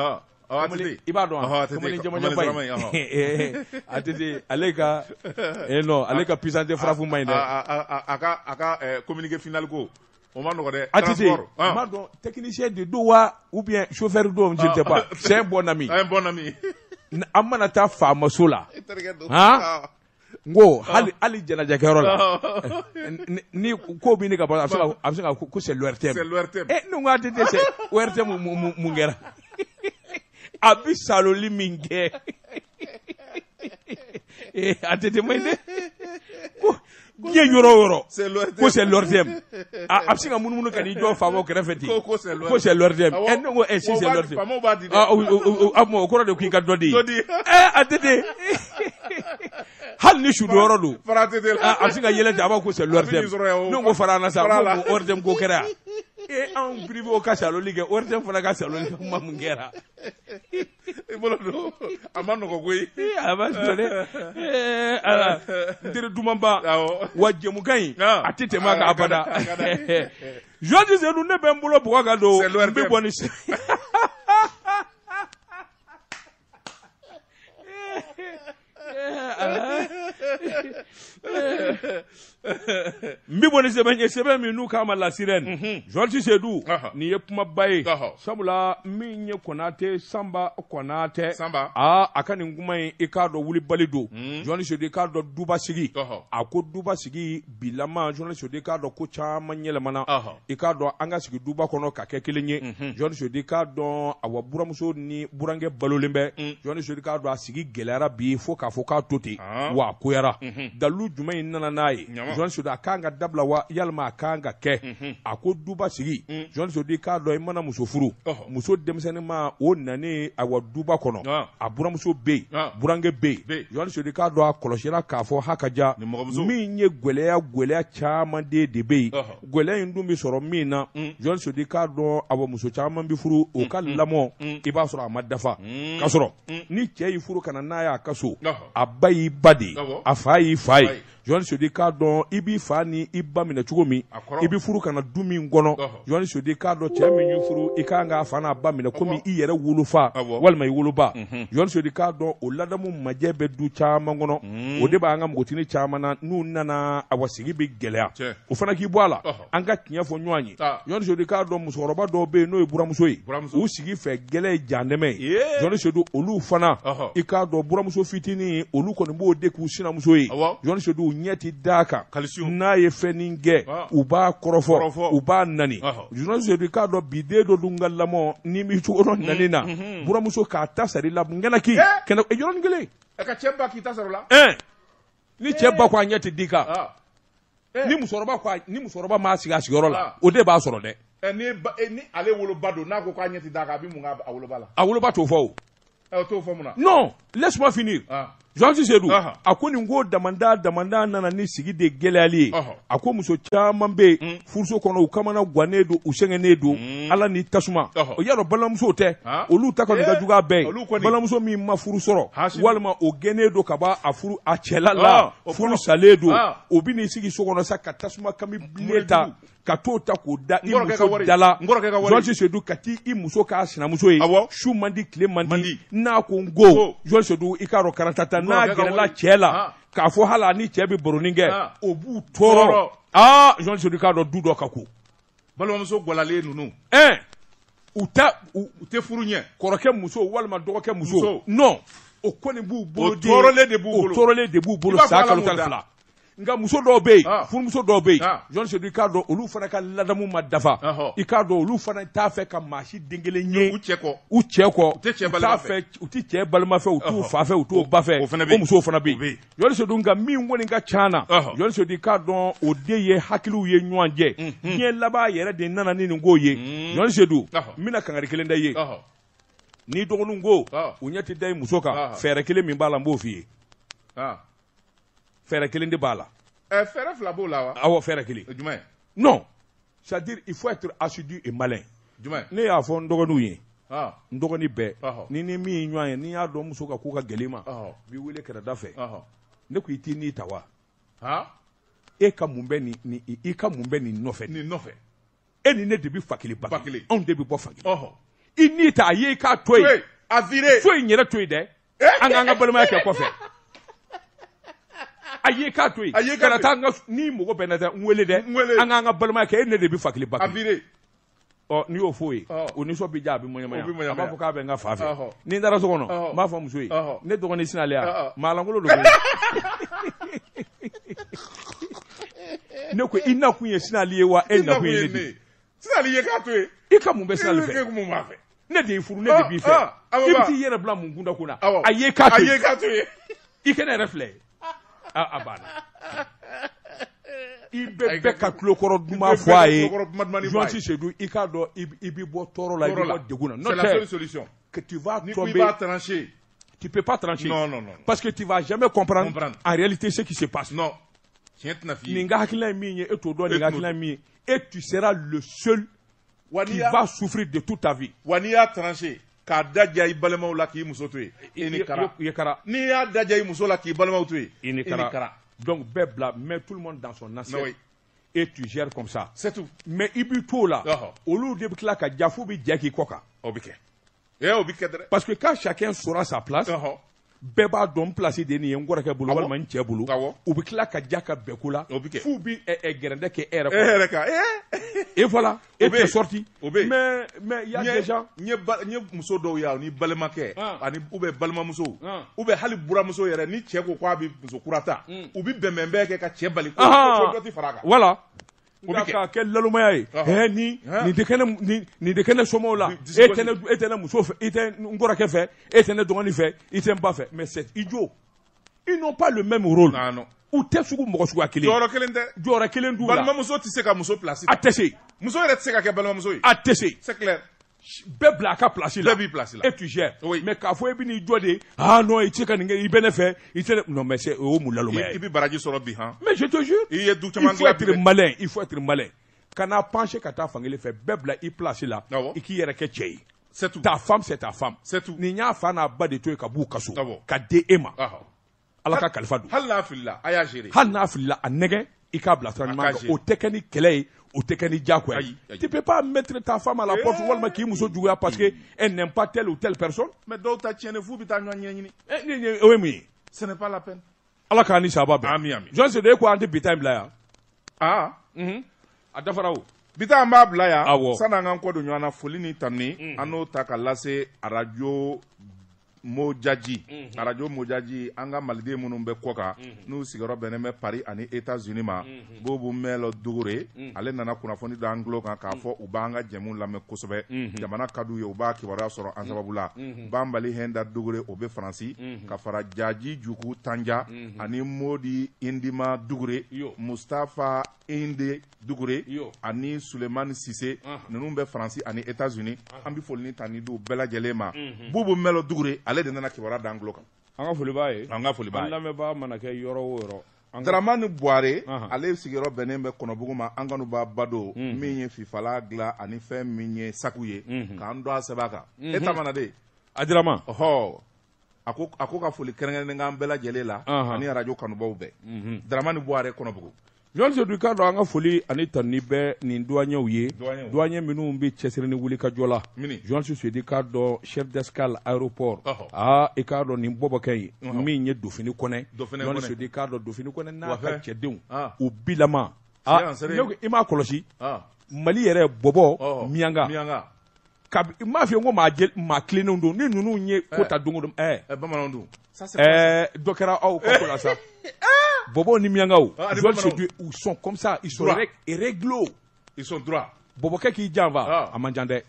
ATT. I b'a dɔn wa? Kamalen jamajanba in. ATT ale ka non, ale ka puissance de frappe man ɲi dɛ. A ka communiqué final ko. O ma nɔgɔ dɛ. ATT, n b'a dɔn technicien de don wa ou bien chauffeur don, je ne sais pas. C'est un bon ami. Un bon ami. An mana taa faamaso la. Han? N ko hali jɛnajɛkɛyɔrɔ la. Ni ko bɛ ne ka bɔ a bɛ se ka ko c'est l'ORTM. C'est l'ORTM. Eh, ne ko ATT c'est ORTM mun kɛra? A bɛ saloli min kɛ. Eh, ATT man ɲi dɛ. Ko diɲɛ yɔrɔ o yɔrɔ ko c'est l'ORTM. A bɛ se ka munumunu ka n'i jɔ faamaw kɛrɛfɛ ten. Ko c'est l'ORTM. Eh, ne ko si c'est l'ORTM. Faamaw b'a di dɛ. O kɔrɔ de k'i ka dɔ di. Eh, ATT. Hali ni sudonyɔrɔ don. Fara ATT la. A bɛ se ka yɛlɛ ten, a b'a fɔ ko c'est l'ORTM. Ne ko fara an na sa, ko ORTM ko kɛra yan. Eh, anw privé ka saloli kɛ, ORTM fana ka saloli kɛ, kuma mun kɛra? I bolo don, a ma nɔgɔ koyi. A ma nɔgɔ dɛ. Ala, n teri dumanba. Wa jɛmukan in, a tɛ tɛmɛ a kan abada. Journaliste Seydou, ne bɛ n bolo bugɔ ka don, n bɛ bɔ ni. N bɛ bɔ ni sɛbɛn ye, sɛbɛn min n'u k'a ma La Sirène. Journaliste Seydou, nin ye kumaba ye. Sabula min ye Konate, Sanba Konate. Aa, a ka nin kuma in, i k'a dɔn wulibali don. Journaliste Seydou, i k'a dɔn duba sigi. A ko duba sigi bilama, journaliste Seydou, i k'a dɔn ko caman yɛlɛmana. I k'a dɔn an ka sigi duba kɔnɔ ka kɛ kelen ye. Journaliste Seydou, i k'a dɔn awa buramuso ni burankɛ balolen bɛ. Journaliste Seydou, i k'a dɔn a sigi gɛlɛyara bi fo k'a fɔ k'a to ten. Wa a koyara. Dalilu jumɛn in nana n'a ye? Journaliste Seydou, a kan ka dabila wa yalima a kan ka kɛ? A ko duba sigi, journaliste Seydou, i k'a dɔn i mana muso furu, muso denmisɛnnin ma o nanen awa duba kɔnɔ, a buramuso bɛ yen, burankɛ bɛ yen. Journaliste Seydou, i k'a dɔn a kɔlɔsira k'a fɔ ha ka ja min ye gɛlɛya caman de bɛ yen. Gɛlɛya in dun bɛ sɔrɔ min na, journaliste Seydou, i k'a dɔn awa muso caman bɛ furu, o ka lamɔ i b'a sɔrɔ a ma dafa. K'a sɔrɔ ni cɛ y'i furu ka na n'a y'a ka so, a ba y'i ba de ye, a fa y'i fa ye. Journaliste Seydou, i k'a dɔn i b'i fa ni i ba minɛ cogo min, i bɛ furu ka na du min kɔnɔ. Journaliste Seydou, i k'a dɔn cɛ min y'i furu, i kan k'a fa n'a ba minɛ komi i yɛrɛ wolofa walima i woloba. Journaliste Seydou, i k'a dɔn o ladamu majɛ bɛ du caman kɔnɔ. O de b'an ka npogotini caman na, n'u nana awa sigi bɛ gɛlɛya. O fana k'i bɔ a la, an ka tiɲɛ fɔ ɲɔgɔn ye. Journaliste Seydou, i k'a dɔn musokɔrɔba dɔw bɛ yen n'o ye buramuso ye, u sigi fɛ gɛlɛ ye jandɛmɛ ye. Journaliste Seydou, olu fana, i k'a dɔn buramuso fitinin, olu kɔni b'o de k'u sinamuso ye. Journaliste Seydou, ɲɛ tɛ d'a kan, n'a ye fɛn nin kɛ, u b'a kɔrɔfɔ, u b'a nani. Journaliste Seydou, i k'a dɔn bi den dɔ dun ka lamɔ ni m'i cogo dɔn nani na, buramuso k'a ta sari la ŋɛnaki kɛnɛ yɔrɔnin kelen. Ka cɛ ba k'i ta sɔrɔ la. Ni cɛ ba ko a ɲɛ tɛ d'i kan, ni musokɔrɔba m'a sigi a sigiyɔrɔ la, o de b'a sɔrɔ dɛ. Ni ale woloba don, n'a ko k'a ɲɛ tɛ d'a kan, a bɛ mun k'a woloba la? A woloba t'o fɔ o. T'o fɔ mun na? Non, laisse-moi finir. Journaliste Seydou, a ko nin ko damanda nana ni sigi de gɛlɛyali ye. A ko muso caman bɛ yen furuso kɔnɔ, u kamana gannen don, u sɛgɛnnen don, ala ni tasuma. O y'a dɔn balimamusow tɛ, olu ta kɔni ka jugu a bɛɛ ye. Balimamuso min ma furu sɔrɔ, walima o gɛnnen don ka bɔ a furu a cɛla la, furu salen don, o bɛ n'i sigi so kɔnɔ sa ka tasuma kami bilen ta, ka t'o ta k'o da i muso da la. Journaliste Seydou, ka t'i i muso k'a sinamuso ye, su man di, tile man di, n'a ko n ko, Journaliste Seydou, i k'a dɔn karatata n'a gɛrɛla cɛ la, k'a fɔ hali a ni cɛ bɛ baronin kɛ, o b'u tɔɔrɔ. Aa, Journaliste Seydou, i k'a dɔn du dɔ ka ko. Balimamuso gwalalen ninnu. U tɛ furu ɲɛ. Kɔrɔkɛ muso walima dɔgɔkɛ muso. Non, o kɔni b'u bolo. O tɔɔrɔlen de b'u bolo. O tɔɔrɔlen de b'u bolo san kalo 12. Nka muso dɔw bɛ yen, furumuso dɔw bɛ yen, Journaliste Seydou, i k'a dɔn olu fana ka ladamu ma dafa. I k'a dɔn olu fana t'a fɛ ka maa si den kelen ye u cɛ kɔ. U cɛ kɔ. U tɛ cɛ balima fɛ, u t'u fa fɛ, u t'u ba fɛ. O musow fana bɛ yen. Journaliste Seydou, nka min kɔni ka ca na, Journaliste Seydou, i k'a dɔn o de ye hakiliw ye ɲɔgɔn jɛ. Diɲɛ laban yɛrɛ de nana ni nin ko ye. Journaliste Seydou, n bɛna kangari kelen da i ye. N'i dɔgɔninw ko u ɲɛ tɛ da i muso kan, fɛɛrɛ kelen min b'a la, n b'o f'i ye. Fɛɛrɛ kelen de b'a la. Fɛɛrɛ fila b'o la wa? Awɔ, fɛɛrɛ kelen. Jumɛn? Non, c'est-à-dire il faut être assidu et malin. Jumɛn? Ne y'a fɔ n dɔgɔninw ye. N dɔgɔnin bɛɛ. Ni min ye ɲɔgɔn ye, n'i y'a dɔn muso ka ko ka gɛlɛn i ma, n b'i wele kɛrɛda fɛ. Ne ko i t'i ni ta wa? E ka mun bɛ nin, i ka mun bɛ nin nɔfɛ? Nin nɔfɛ. E ni ne de bɛ fa kelen ba kelen. Anw de bɛ bɔ fa kelen. I ni ta, a ye i k'a to yen. A viré. So in yɛrɛ to yen dɛ. An k'an ka balimaya kɛ kɔfɛ. A ye k'a to yen. Kana taa n ka, ni mɔgɔ bɛnna dɛ, n wele dɛ. An k'an ka balimaya kɛ, e ne de bɛ fa kelen ba kelen. Ɔ, n'i y'o f'o ye, o nisɔn bɛ diya, a bɛ mɔɲɛ. A b'a fɔ k'a bɛ n ka fa fɛ. Ni n taara so kɔnɔ, n b'a fɔ muso ye, ne dɔgɔnin Sinali ya, maalankolon don. Ne ko i nakun ye Sinali ye wa, e nakun ye ne de ye? Sinali ye k'a to yen. I ka mun bɛ Sinali fɛ? Ne de y'i furu, ne de b'i fɛ. I bɛ t'i yɛrɛ bila mun kunda ko la? A ye k'a to yen. I kɛnɛ yɛrɛ filɛ. A banna. I bɛ bɛɛ ka tulokɔrɔ duman fɔ a ye. Journaliste Seydou, i k'a dɔn i bɛ bɔ tɔɔrɔ la, i bɛ bɔ degun na. C'est la seule solution. Que tu vas tomber. Ni ko i b'a trancher. Tu peux pas trancher. Non, non, non. Parce que tu vas jamais comprendre en réalité ce qui se passe. Non. Tiɲɛ tɛna f'i ye. Nin ka hakilina ye min ye, e t'o dɔn, nin ka hakilina ye min ye. Et tu seras le seul qui va souffrir de toute ta vie. Wa n'i y'a trancher, k'a da diya i balimaw la k'i muso to yen, i ni kara. I ye kara. N'i y'a da diya i muso la k'i balimaw to yen, i ni kara. Donc bɛɛ bila, mets tout le monde dans son assiette. Oui. Et tu gères comme ça. C'est tout. Mais i b'i to o la, olu de bɛ tila ka ja f'u bɛ jɛ k'i kɔ kan. O bɛ kɛ. O bɛ kɛ dɛ. Parce que quand chacun saura sa place, bɛɛ b'a dɔn place de nin ye n kɔrɔkɛ bolo walima n cɛ bolo, u bɛ tila ka ja ka bɛn ko la, f'u bɛ gɛrɛndɛ kɛ e yɛrɛ kɔ. E yɛrɛ kan. Et voilà, et tu es sorti. Mais il y a des gens. N ye muso dɔw ye ni balimakɛ ani ou bien balimamuso ou bien hali buramuso yɛrɛ, ni cɛ ko k'a bɛ muso kura ta, u bɛ bɛnbɛn bɛɛ kɛ ka cɛ bali ko dɔ tɛ fara a kan. Voilà. Nka k'a kɛ lalomaya ye. Nin tɛ kɛ nin tɛ kɛ ne somɔgɔw la. E tɛ ne muso fɛ, i tɛ n kɔrɔkɛ fɛ, e tɛ ne dɔgɔnin fɛ, i tɛ n ba fɛ. Mais c'est idiot. Ils n'ont pas le même rôle. Non, non. U tɛ sugu mɔgɔ suguya kelen. Jɔyɔrɔ kelen tɛ. Jɔyɔrɔ kelen t'u la. Balimamuso tɛ se ka muso place. A tɛ se. Muso yɛrɛ tɛ se ka kɛ balimamuso ye. A tɛ se. C'est clair. Bɛɛ bila a ka place la. Bɛɛ b'i place la. Et tu gères. Oui. Mais k'a fɔ e bɛ n'i jɔ de, ah non, i tɛ se ka nin kɛ, i bɛ ne fɛ, i tɛ ne, non mais c'est o ye mun lalomaya ye. I bɛ baraji sɔrɔ bi han. Mais je te jure. I ye du caman Il faut être malin, il faut être malin. Kana pencher ka taa fankelen fɛ, bɛɛ bila i place la. I k'i yɛrɛ kɛ cɛ ye. C'est tout. Ta femme, c'est ta femme. C'est tout. Nin y'a fa n'a ba de to yen ka b'u ka so. Ka di e ma. Ala ka kalifa don. Hali n'a filila, a y'a gérer. Hali n'a filila, a nɛgɛ, i k'a bila sira ɲuman kan. O tɛ kɛ ni kɛlɛ ye, o tɛ kɛ ni diyagoya ye. Tu peux pas mettre ta femme à la porte walima k'i muso juguya parce que elle n'aime pas telle ou telle personne. Mais dɔw ta tiɲɛni f'u bɛ taa ɲɔgɔn ɲɛɲini. O ye mun ye? Ce n'est pas la peine. Ala k'an ni saba bɛn. Ami ami. Jɔn Seydou, e ko an tɛ bi ta in bila yan. Aa. A dafara o. Bi ta an b'a bila yan. Awɔ. Sanni an k'an kɔ don ɲɔgɔn na, foli ni tanuni, an n'o ta ka lase arajo Mojaji, arajo Mojaji, an ka maliden minnu bɛ kɔ kan, n'u sigiyɔrɔ bɛnnen bɛ Paris ani États-Unis ma, Bobu Mɛlɔ Dugure, ale nana kunnafoni da an tulo kan k'a fɔ u b'an ka jɛmu lamɛn kosɛbɛ, jamana ka d'u ye, u b'a kibaruya sɔrɔ an sababu la. Banbali Hɛnda Dugure, o bɛ Faransi, ka fara Jaji Juku Tanja ani Modi Indima Dugure, Mustafa Inde Dugure ani Sulemani Sise, ninnu bɛ Faransi ani États-Unis. An bɛ foli ni tanuni d'u bɛɛ lajɛlen ma. Bubu Mɛlɔ Dugure, ale Ale de nana kibaruya d'an tulo kan. An ka foli b'a ye. An ka foli b'a ye. An lamɛnbaa mana kɛ yɔrɔ o yɔrɔ. Dramani Buware, ale sigiyɔrɔ bɛnnen bɛ Kɔnɔbugu ma, an kanu b'a ba don min ye fifala dilan ani fɛn min ye saku ye, k'an dɔn a sɛbɛn kan. E ta mana de. A Dramani. Ɔhɔ. A ko ka foli kɛrɛnkɛrɛnnen k'an bɛɛ lajɛlen la ani arajo kanubaw bɛɛ. Dramani Buware Kɔnɔbugu. Journaliste Seydou, i k'a dɔn an ka foli ani tanuni bɛ nin douaniers ye, douaniers minnu bɛ cɛsiri ni wuli ka jɔ la. Journaliste Seydou, i k'a dɔn chef d'escale aéroport, aa i k'a dɔn nin bɔbɔkɛ in min ye Dofini Kɔnɛ, Journaliste Seydou, i k'a dɔn Dofini Kɔnɛ n'a ka cɛdenw u bilama, i m'a kɔlɔsi Mali yɛrɛ bɔbɔ Miyanka, n m'a f'i ye ko maa tilennenw don, ni ninnu ye ko ta don o don, bamananw dun, dɔ kɛra aw ka ko la sa. Bobo ni Miyankaw, ils sont comme ça, ils sont réglo. Ils sont droits. Bobokɛ k'i janfa, a man jan dɛ.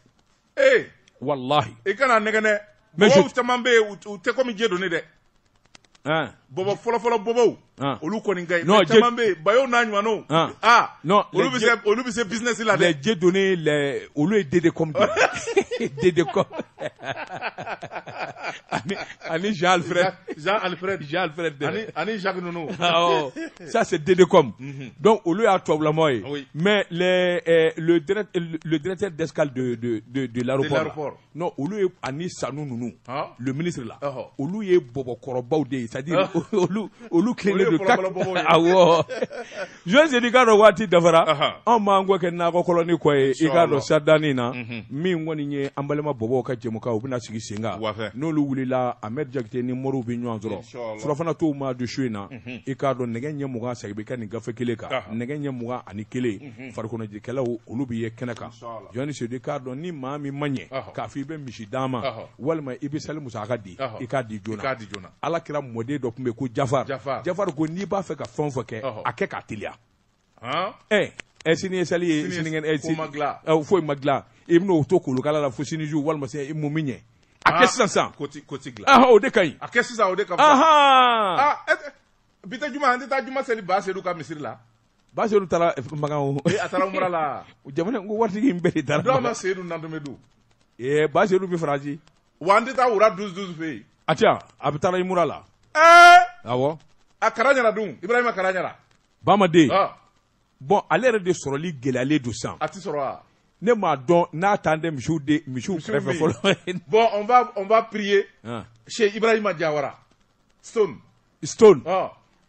Eh, wallahi. I kana nɛgɛ dɛ. Bɔbɔw caman bɛ yen, u tɛ komi Dieudonné dɛ. Bɔbɔ fɔlɔfɔlɔ bɔbɔw, olu kɔni ka ɲi. Mais caman bɛ yen, Bayo n'a ɲɔgɔnnaw. Ah, non, olu bɛ se business la dɛ. Les Dieudonné, les olu ye DD com. DD com. Ani Jean Alfred. Jean Alfred. Jean Alfred. Ani Jacques Nounou. Oh, ça c'est DD com. Donc olu y'a tubabulama ye. Mais les le directeur d'escale de l'aéroport. Non, olu ye ani Sanu ninnu. Le ministre là. Olu ye bɔbɔkɔrɔbaw de ye, c'est-à-dire olu tilennen don kak. Awɔ. Journaliste Seydou, i k'a dɔn waati dafara. Anw m'an kɔ kɛ nakɔ kɔlɔni kɔ ye, i k'a dɔn sadani na. Min kɔni ye an balima bɔbɔw ka jɛmukan, u bɛna sigi sen kan. N'olu wulila, Ahmed Jakite ni Moriw bɛ ɲɔgɔn sɔrɔ. Surafana t'o ma don su in na. I k'a dɔn nɛgɛ ɲɛ 20 segin bɛ kɛ nin gafe kelen kan. Nɛgɛ ɲɛ 21 farikoloɲɛnajɛkɛlaw olu bɛ ye kɛnɛ kan. Journaliste Seydou, i k'a dɔn ni maa min ma ɲɛ k'a fɔ i bɛ misi d'a ma, walima i bɛ sali musaka di, i k'a di joona. Ala kɛra mɔden dɔ tun bɛ yen ko Jafar. Jafar ko n'i b'a fɛ ka fɛn o fɛn kɛ, a kɛ k'a teliya. Sini ye sali ye, sinikɛnɛ foyi ma dilan, i bɛn'o to kolokala la fo sini ju walima mun bɛ ɲɛ. A kɛ sisan sisan. Ko ti dilan. O de ka ɲi. A kɛ sisan o de ka fisa. Bi tɛ juma, an tɛ taa juma seli Ba Seydou ka misiri la. Ba Seydou taara Makan o. A taara umura la. Jamana ko waritigi in bɛɛ de taara. Dɔw ma Seydou Nantomɛ dun. Ba Seydou bɛ Faransi. Wa an tɛ taa wura 12 fɛ yen. A tɛ yan, a bɛ taara umura la. Awɔ. A Kara ɲɛna dun, Ibrahima Kara ɲɛna. Bamaden. Bon, ale yɛrɛ de sɔrɔli gɛlɛyalen don sisan. A ti sɔrɔ wa? Ne m'a dɔn n'a t'an tɛ misiw de misiw kɛrɛfɛ fɔlɔ. Bon, on va prier chez Ibrahima Diawara. Stone. Stone.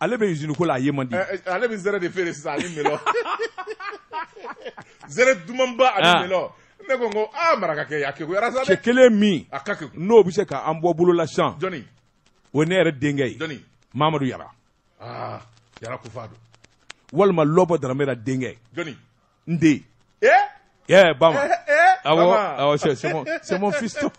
Ale bɛ usine ko la, a ye man di. Ale bɛ zɛrɛ de feere sisan ani melon. Zɛrɛ dumanba ani melon. Ne ko n ko aa marakakɛ a kekuyara sa dɛ. Cɛ kelen min. A ka keku. N'o bɛ se k'an bɔ bolo la sisan. Jɔnni? O ye ne yɛrɛ denkɛ ye. Jɔnni? Mamadu Yara. Aa Yara Kufa don. Walima Lɔbɔ Daramera denkɛ. Jɔnni? N den. Eh? Bama. Awɔ, c'est mon fiston.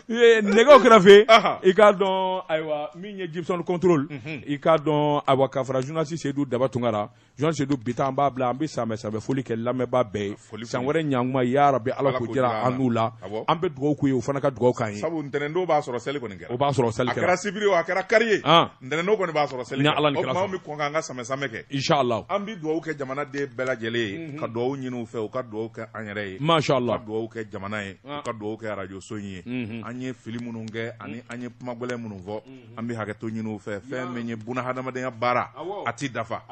Nɛgɛw kɛrɛfɛ, i k'a dɔn ayiwa min ye Gibson contrôle, i k'a dɔn ayiwa ka fara journaliste Seydou Daba Tunkara, journaliste Seydou bi ta an b'a bila, an bɛ sanbɛ foli kɛ lamɛnbaa bɛɛ ye. San wɛrɛ ɲankuma ya rabi Ala k'o jira an n'u la. An bɛ dugawu k'u ye, u fana ka dugawu k'an ye. Sabu ntɛnɛn don b'a sɔrɔ seli kɔni kɛra. O b'a sɔrɔ seli kɛra. A kɛra sibiri o, a kɛra kari ye. Ntɛnɛn don kɔni b'a sɔrɔ seli kɛra. Ni Ala ni kira sɔnna. O tuma an bɛ kɔn k'an ka sanbɛ kɛ. Inshallah. An bɛ dugawu kɛ jamanaden bɛɛ lajɛlen ye, ka dugawu ɲini u fɛ, u ka dugawu kɛ an yɛrɛ ye. Mashallah. U ka dugawu kɛ jamana ye, u ka dugawu kɛ arajo so in ye. An ye fili minnu kɛ ani an ye kuma gɛlɛn minnu fɔ, an bɛ hakɛto ɲini u fɛ. Fɛn min ye bunahadamadenya baara, a ti dafa.